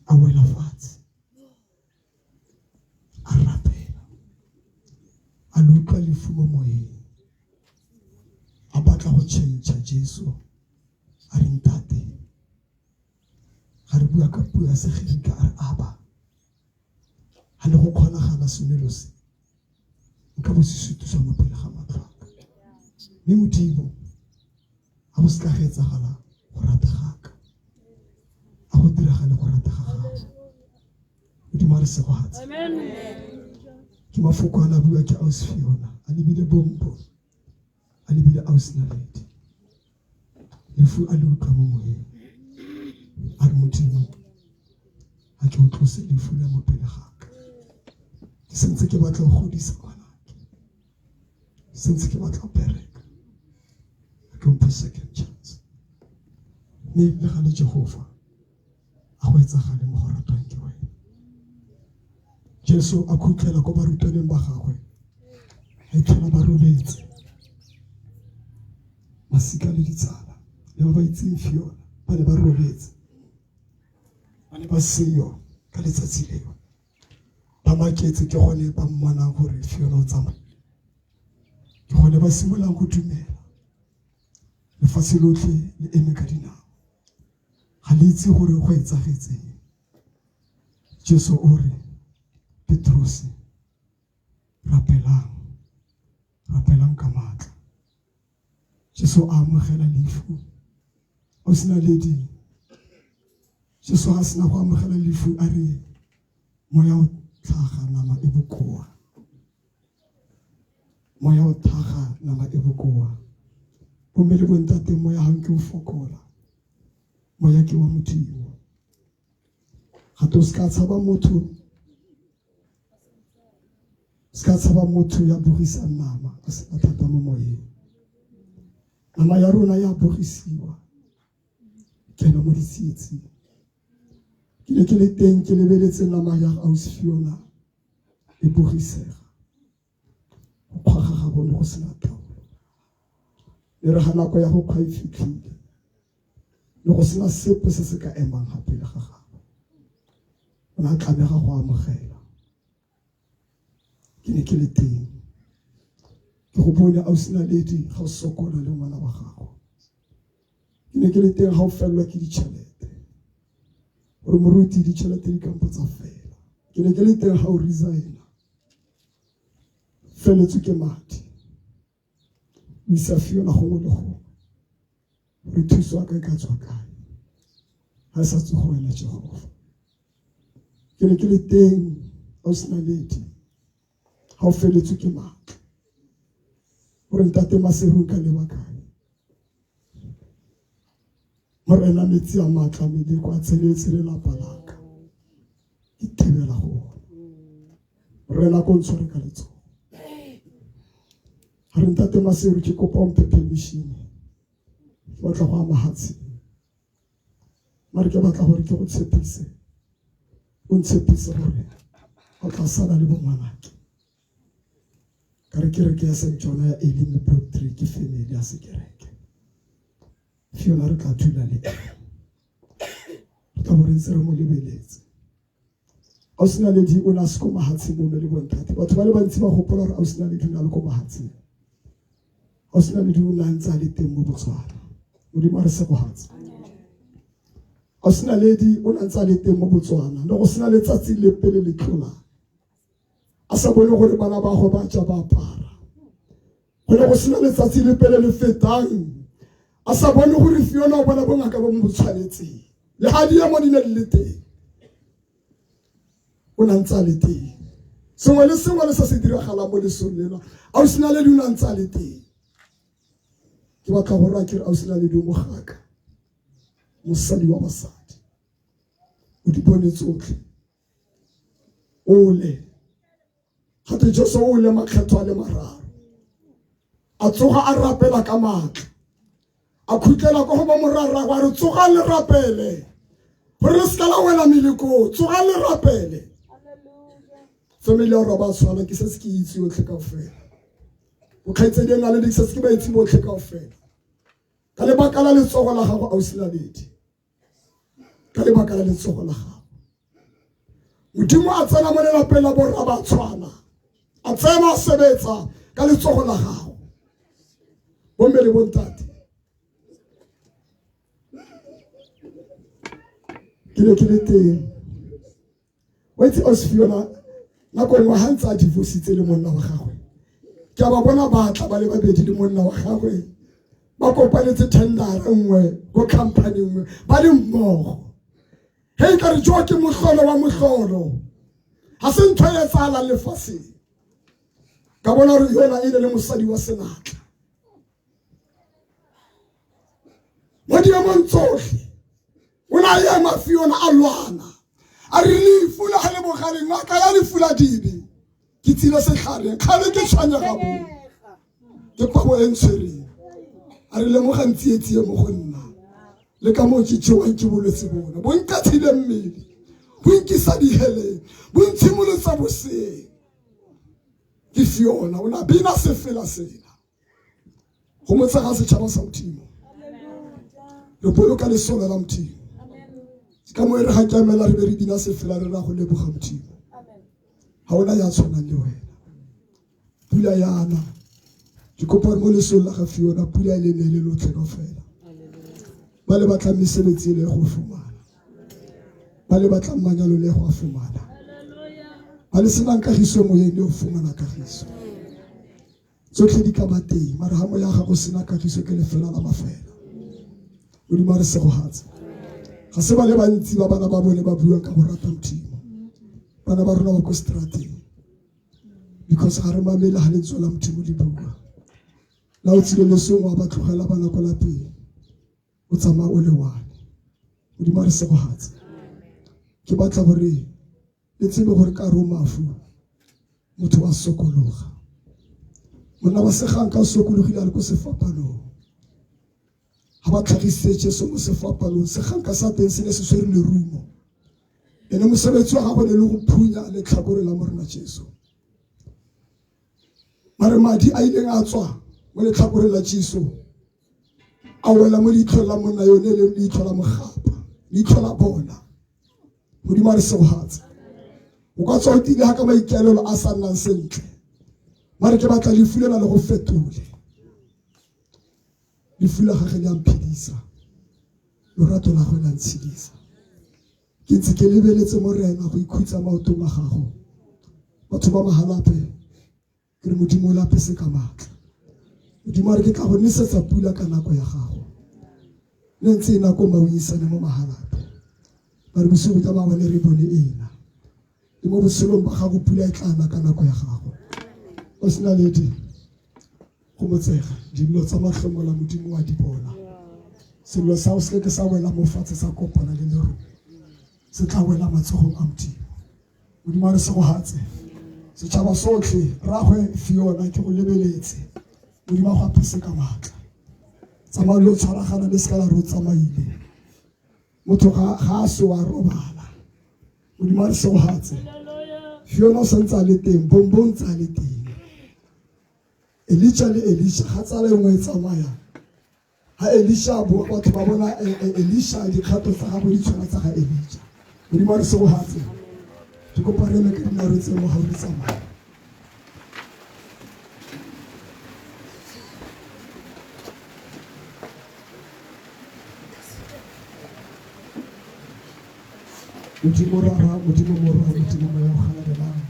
a wela fatshe a rapela a le utlwa lefu mo moyeng a batla go change Jesu a re ntate ga re bua ka puo ya segerika a re aba ga ne go kgonagala senwelo se nka bo se sutusa mo pele ga matlho a ka mme Modimo a go se ka ga etsagala go rata ga ka a go diragale go rata ga gago Modimo a re segogatse ke mafoko a na bua ke ausi Fiona a lebile bompo a lebile ausi Naledi lefu a le utlwa mo moyeng a re Modimo a ke o tlose lefu le mo pele ga ka ke sentse ke batla go godisa ngwanake ke sentse ke batla go bereka a ke mphe second chance mme le ga le Jehova a go etsagale mo go ratwang ke wena Jesu a khutlela ko barutwaneng ba gagwe a itlhela ba robetse masika le ditsala le ba ba itseng Fiona ba ne ba robetse ba ne ba seyo ka letsatsi leo ba maketse ke gone ba mmonang gore Fiona o tsamaile ke gone ba simololang go dumela lefatshe lotlhe le eme ka dinao ga le itse gore go etsagetseng Jesu o re Petrose rapelang rapelang ka maatla Jesu a amogela lefu o sena ledi Jesu ga sena go amogela lefu a re moya o tlhaga nama e bokoa Moya o thaga nama e bokoa. Bomme le bontate moya ga nke o fokola. Moya ke wa Modimo. Gape o se ka tshaba motho se ka tshaba motho ya bogisang nama a sena thata mo moyeng. Nama ya rona ya bogisiwa kena mo ditsietsing. Ke ne ke le teng ke lebeletse nama ya ausi Fiona e bogisega. Go kgwaga ga bone go sena taolo. E re ga nako ya go kgwa e fitlhile le go sena sepe se se ka emang ga pele ga gagwe. O ne a tlamega go amogela. Ke ne ke le teng. Ke go bone ausi Naledi ga o sokola le ngwana wa gago. Ke ne ke le teng ga o felelwa ke ditšhelete. Gore moruti ditšhelete di kampo tsa fela. Ke ne ke le teng ga o resigna. Feletswe ke madi. O isa Fiona gongwe le gongwe. Gore thuso ya ka e ka tswa kae. Ga e sa tswe go wena Jehova. Ke ne ke le teng ausi Naledi ga o feletswe ke maatla. Gore ntate Maseru nka leba kae. Morena metsi a maatla meleko a tsheletse lelapa laka. Ke thibela go ona. Morena ko ntshware ka letsogo. Ga re ntate Maseru ke kopa o mphe permission. Ke batla go ya mahatsheng. Mare ke batla gore ke go tshepise. O ntshepise gore o tla sala le bongwanake. Ka re kereke ya St. John ya Elim Block 3 ke family ya sekereke. Fiona re tla dula le ene. Re tla bo re ntse re mo lebeletse. Ausi Naledi o ne a se ko mahatsheng bomme le bontate. Batho ba le bantsi ba gopola gore Ausi Naledi o ne a le ko mahatsheng. Ausi Naledi o ne a ntse a le teng mo Botswana. Modimo a re segogatse. Ausi Naledi o ne a ntse a le teng mo Botswana. Le go sena letsatsi lepe le le tlolang. A sa bone gore bana ba gagwe ba ja ba apara. Go ne go sena letsatsi lepe le le fetang. A sa bone gore Fiona o bona bongaka bo mo tshwanetseng. Le ga diemo di ne di le teng. O ne a ntse a le teng. Sengwe le sengwe le se se diragalang mo lesong lena, Ausi Naledi o ne a ntse a le teng. Ke batla go raya ke re Ausi Naledi o mogaka, mosadi wa basadi. O di bone tsotlhe. Ole. Gape Jesu o le makgetho a le mararo. A tsoga a rapela ka maatla. A khutlela ko go ba morara wa re tsoga le rapele. Gore le seka la wela melekong, tsoga le rapele. Family ya rona ba tshwana ke se se ke itse yotlhe kaofela. Bokgaitsedi e na le se se ke ba itse botlhe kaofela. Ka lebaka la letsogo la gago ausi Naledi. Ka lebaka la letsogo la gago. Modimo a tsena mo lelapeng la borra ba tshwana. A tsena a sebetsa ka letsogo la gago. Bomme le bontate. Ke ne ke le teng. Wa itse Ausi Fiona nako nngwe ga ntse a divorcitse le monna wa gagwe. Ke a ba bona ba tla ba le babedi le monna wa gagwe. Ba kopanetse tendera nngwe ko company nngwe ba le mmogo. Hei ka re jo ke mohlolo wa mohlolo. Ga se ntho e etsahalang lefatsheng. Ka bona gore yona e ne le mosadi wa senatla. Mo diemong tsotlhe o ne a ema Fiona a lwana. A re lefu la ga le bogale ngaka ya lefu la dibe. Ke tsile setlhareng kgale ke tshwenyega bo. Ke pabo e ntshwereng. A re lemoga ntsietsie mo go nna. Le ka moo ke jewang ke bolwetse bona. Bo nkathile mmele. Bo nkisa diheleng. Bo ntshimolotsa boseng. Ke Fiona o ne a bina sefela sena. Go motse ga setšhaba sa Modimo. Re boloka lesole la Modimo. Ka mo e re ga ke emela re be re bina sefela re ra go leboga Modimo. Ga ona ya tshwanang le wena. Pula yana. Ke kopa gore mo lesong la ga Fiona pula e le ne le lotlhe kaofela. Ba le batlang mesebetsi e le go fumana. Ba le batlang manyalo le go a fumana. Ba le senang kagiso moyeng le go fumana kagiso. Tsotlhe di ka ba teng, mara ga moya gago sena kagiso ke lefela la mafela. Modimo a re segogatse. Ga se ba le bantsi ba bana ba bone ba buang ka go rata Modimo. Bana ba rona ba ko strateng. Because ga re mamele ga lentswe la Modimo le bua. La o tsile losong wa ba tlogela bana ko lapeng. O tsamaya o le one. Modimo a re segogatse. Ke batla gore le tsebe gore ka ro mafu motho wa sokologa. Monna wa seganka o sokologile a le ko sefapanong. Ga ba tlhagisitse Jesu mo sefapanong, seganka sa teng se ne se tshwere lerumo. Ene mosebetsi wa gagwe ne le go phunya letlhakore la Morena Jesu. Mare madi a ileng a tswa mo letlhakoreng la Jesu a wela mo leitlhong la monna yone le leitlho la mogapa, leitlho la bona. Modimo a re segogatse. O ka tswa o tile ga ka maikaelelo a sa nnang sentle, mare ke batla lefu lena le go fetole. Lefu la gage le a mphedisa, lorato la gagwe la ntshedisa. Ke ntse ke lebeletse Morena go ikhutsa maotong a gago. Batho ba Mahalapye, ke re Modimo o lapese ka maatla. Modimo a re ke tla go nesetsa pula ka nako ya gago. Ne ntse e nako mauisane mo Mahalapye. Ba re bosigo jwa maabane re bone ena. Le mo botshelong ba gago pula e tla na ka nako ya gago. O sena ledi go motsega dilo tsa mahlomola Modimo wa di bona. Sello sa go se ke sa wela mo fatshe sa kopana le leru. Se tla wela matsogong a Modimo. Modimo a re segogatse. Setšhaba sotlhe, rragwe Fiona ke go lebeletse. Modimo a go apese ka maatla. Tsamaya lo tshwaragana le seka la re o tsamaile. Motho ga a se wa robala. Modimo a re segogatse. Fiona o santse a le teng, Bonbo ntse a le teng. Elija le Elisha ga tsala e nngwe e tsamaya. Ha Elisha a boa batho ba bona Elisha dikgato tsa gagwe di tshwana tsa ga Elija. Modimo a re segogatse. Ke kopa re eme ka dinao re tseye mo ga re tsamaya. Modimo Rara, Modimo Morwa, Modimo Moya o Galalelang.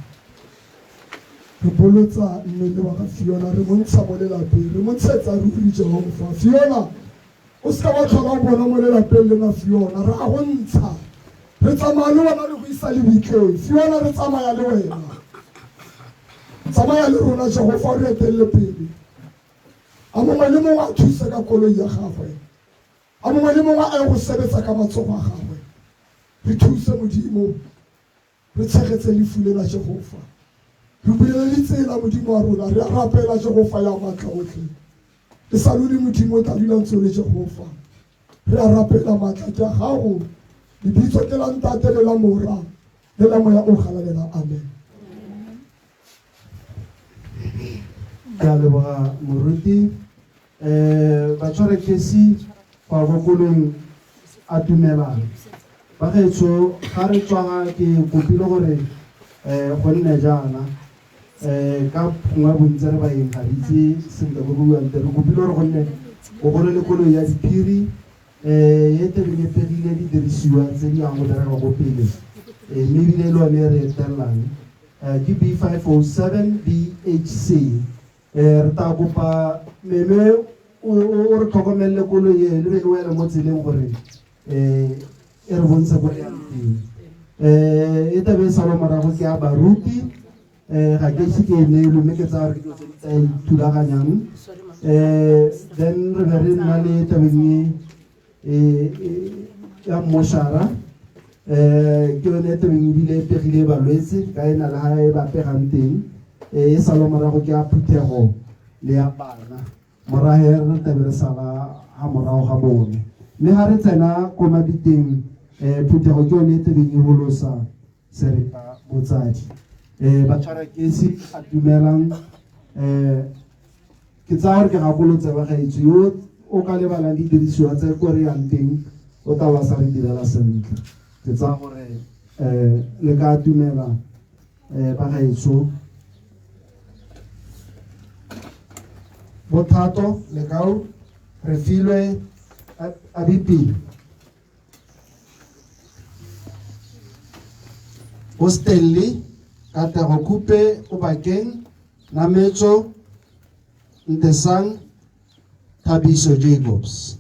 Re bolotsa mmele wa ga Fiona, re mo ntsha mo lelapeng, re mo ntshetsa ruri Jehofa. Fiona, o seka wa tlhola o bona mo lelapeng lena Fiona, re a go ntsha. Re tsamaya le wena re go isa lebitleng. Fiona, re tsamaya le wena. Tsamaya le rona Jehofa, o re etelele pele. A mongwe le mongwe a thuse ka koloi ya gagwe. A mongwe le mongwe a ye go sebetsa ka matsogo a gagwe. Re thuse Modimo. Re tshegetse lefu le la Jehofa. Re bulele ditsela Modimo wa rona. Re a rapela Jehofa ya maatla otlhe. Le sa lule Modimo o tla dula ntse o le Jehofa. Re a rapela maatla ke a gago. Lebitso ke la Ntate le la Mora le la Moya o Galalelang. Amen. Ke a leboga moruti. Batshware kesi kwa ko koloing a tumelang. Bagaetsho ga re tswa ke kopile gore go nne jaana ka gongwe bontsi re baeng ga re itse sentle ko go buang teng. Re kopile gore go nne bogolo le koloi ya diphiri e tebeng e pegile didirisiwa tse di yang go bereka ko pele mme ebile le yone e re etelelang ke B507 BHC. Re tla kopa meme o re tlhokomelele koloi e le be le wele mo tseleng gore e re bontshe ko re yang teng. E tlabe e salwa morago ke ya baruti ga ke ise ke e neelwe mme ke tsaya gore ke dilo tse di tla ithulaganyang. Then re be re nna le tabeng e ya mmošara ke yone tabeng ebile e pegile balwetse ka e na le ga e ba pegang teng e salwa morago ke ya phuthego le ya bana morahe re tlabe re sala ga morago ga bone mme ga re tsena ko mabiteng phuthego ke yone e tlebeng e holosa seripa botsadi ba tshwara kesi a dumelang ke tsaya gore ke gakolotse ba gaetsho yo o ka lebalang didirisiwa tse ko re yang teng o tla ba sa re direla sentle ke tsaya gore le ka dumela ba gaetsho Bothato Lekau re filwe Abipile Bo Stanley Katlego Khupe Obakeng Nametso Ntesang Thabiso Jacobs.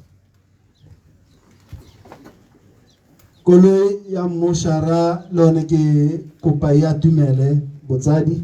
Koloi ya mmošara le yone ke kopa e atumele botsadi.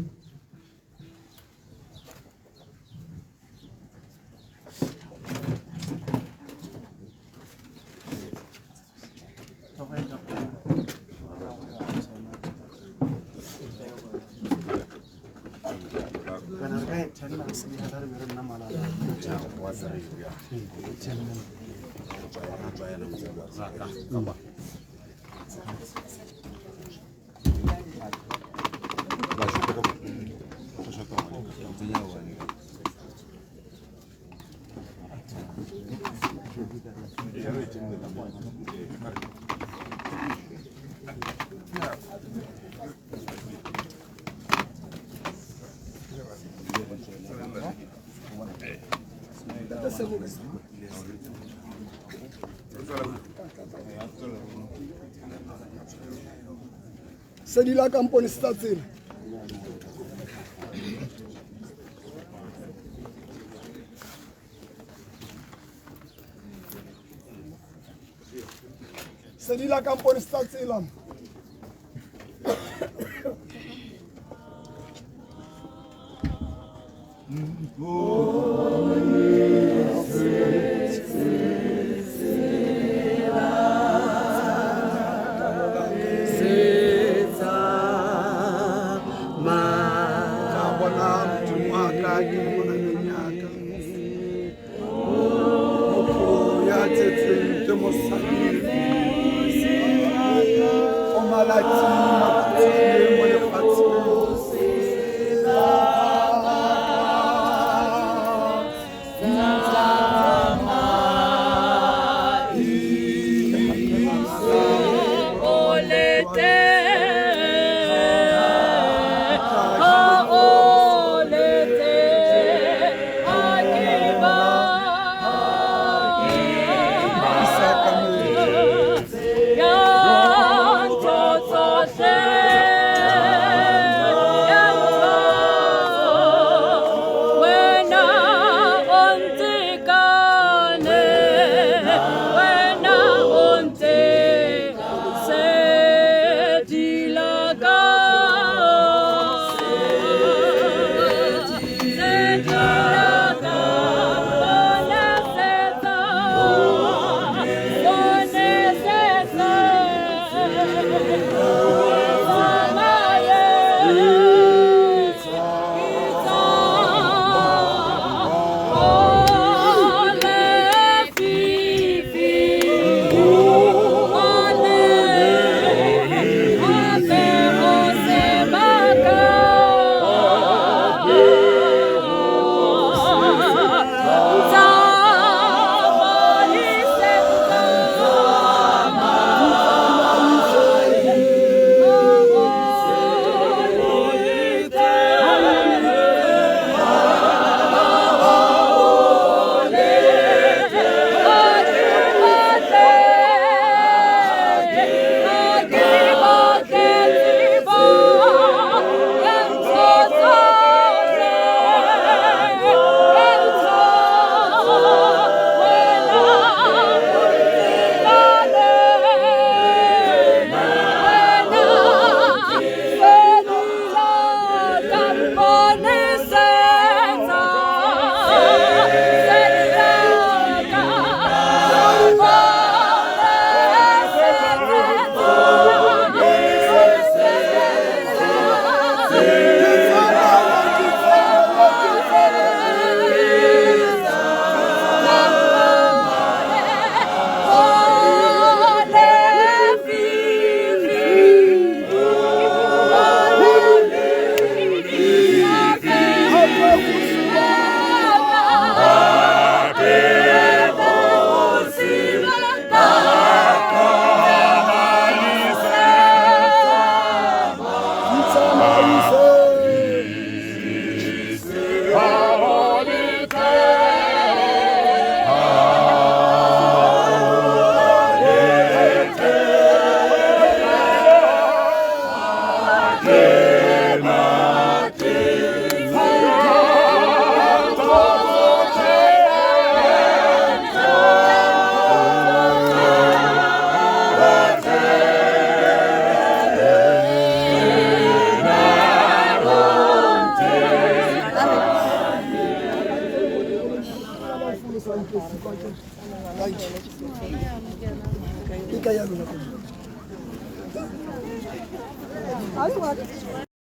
Sedila kampone sa tsela. Sedila kampone sa tsela. Thank you.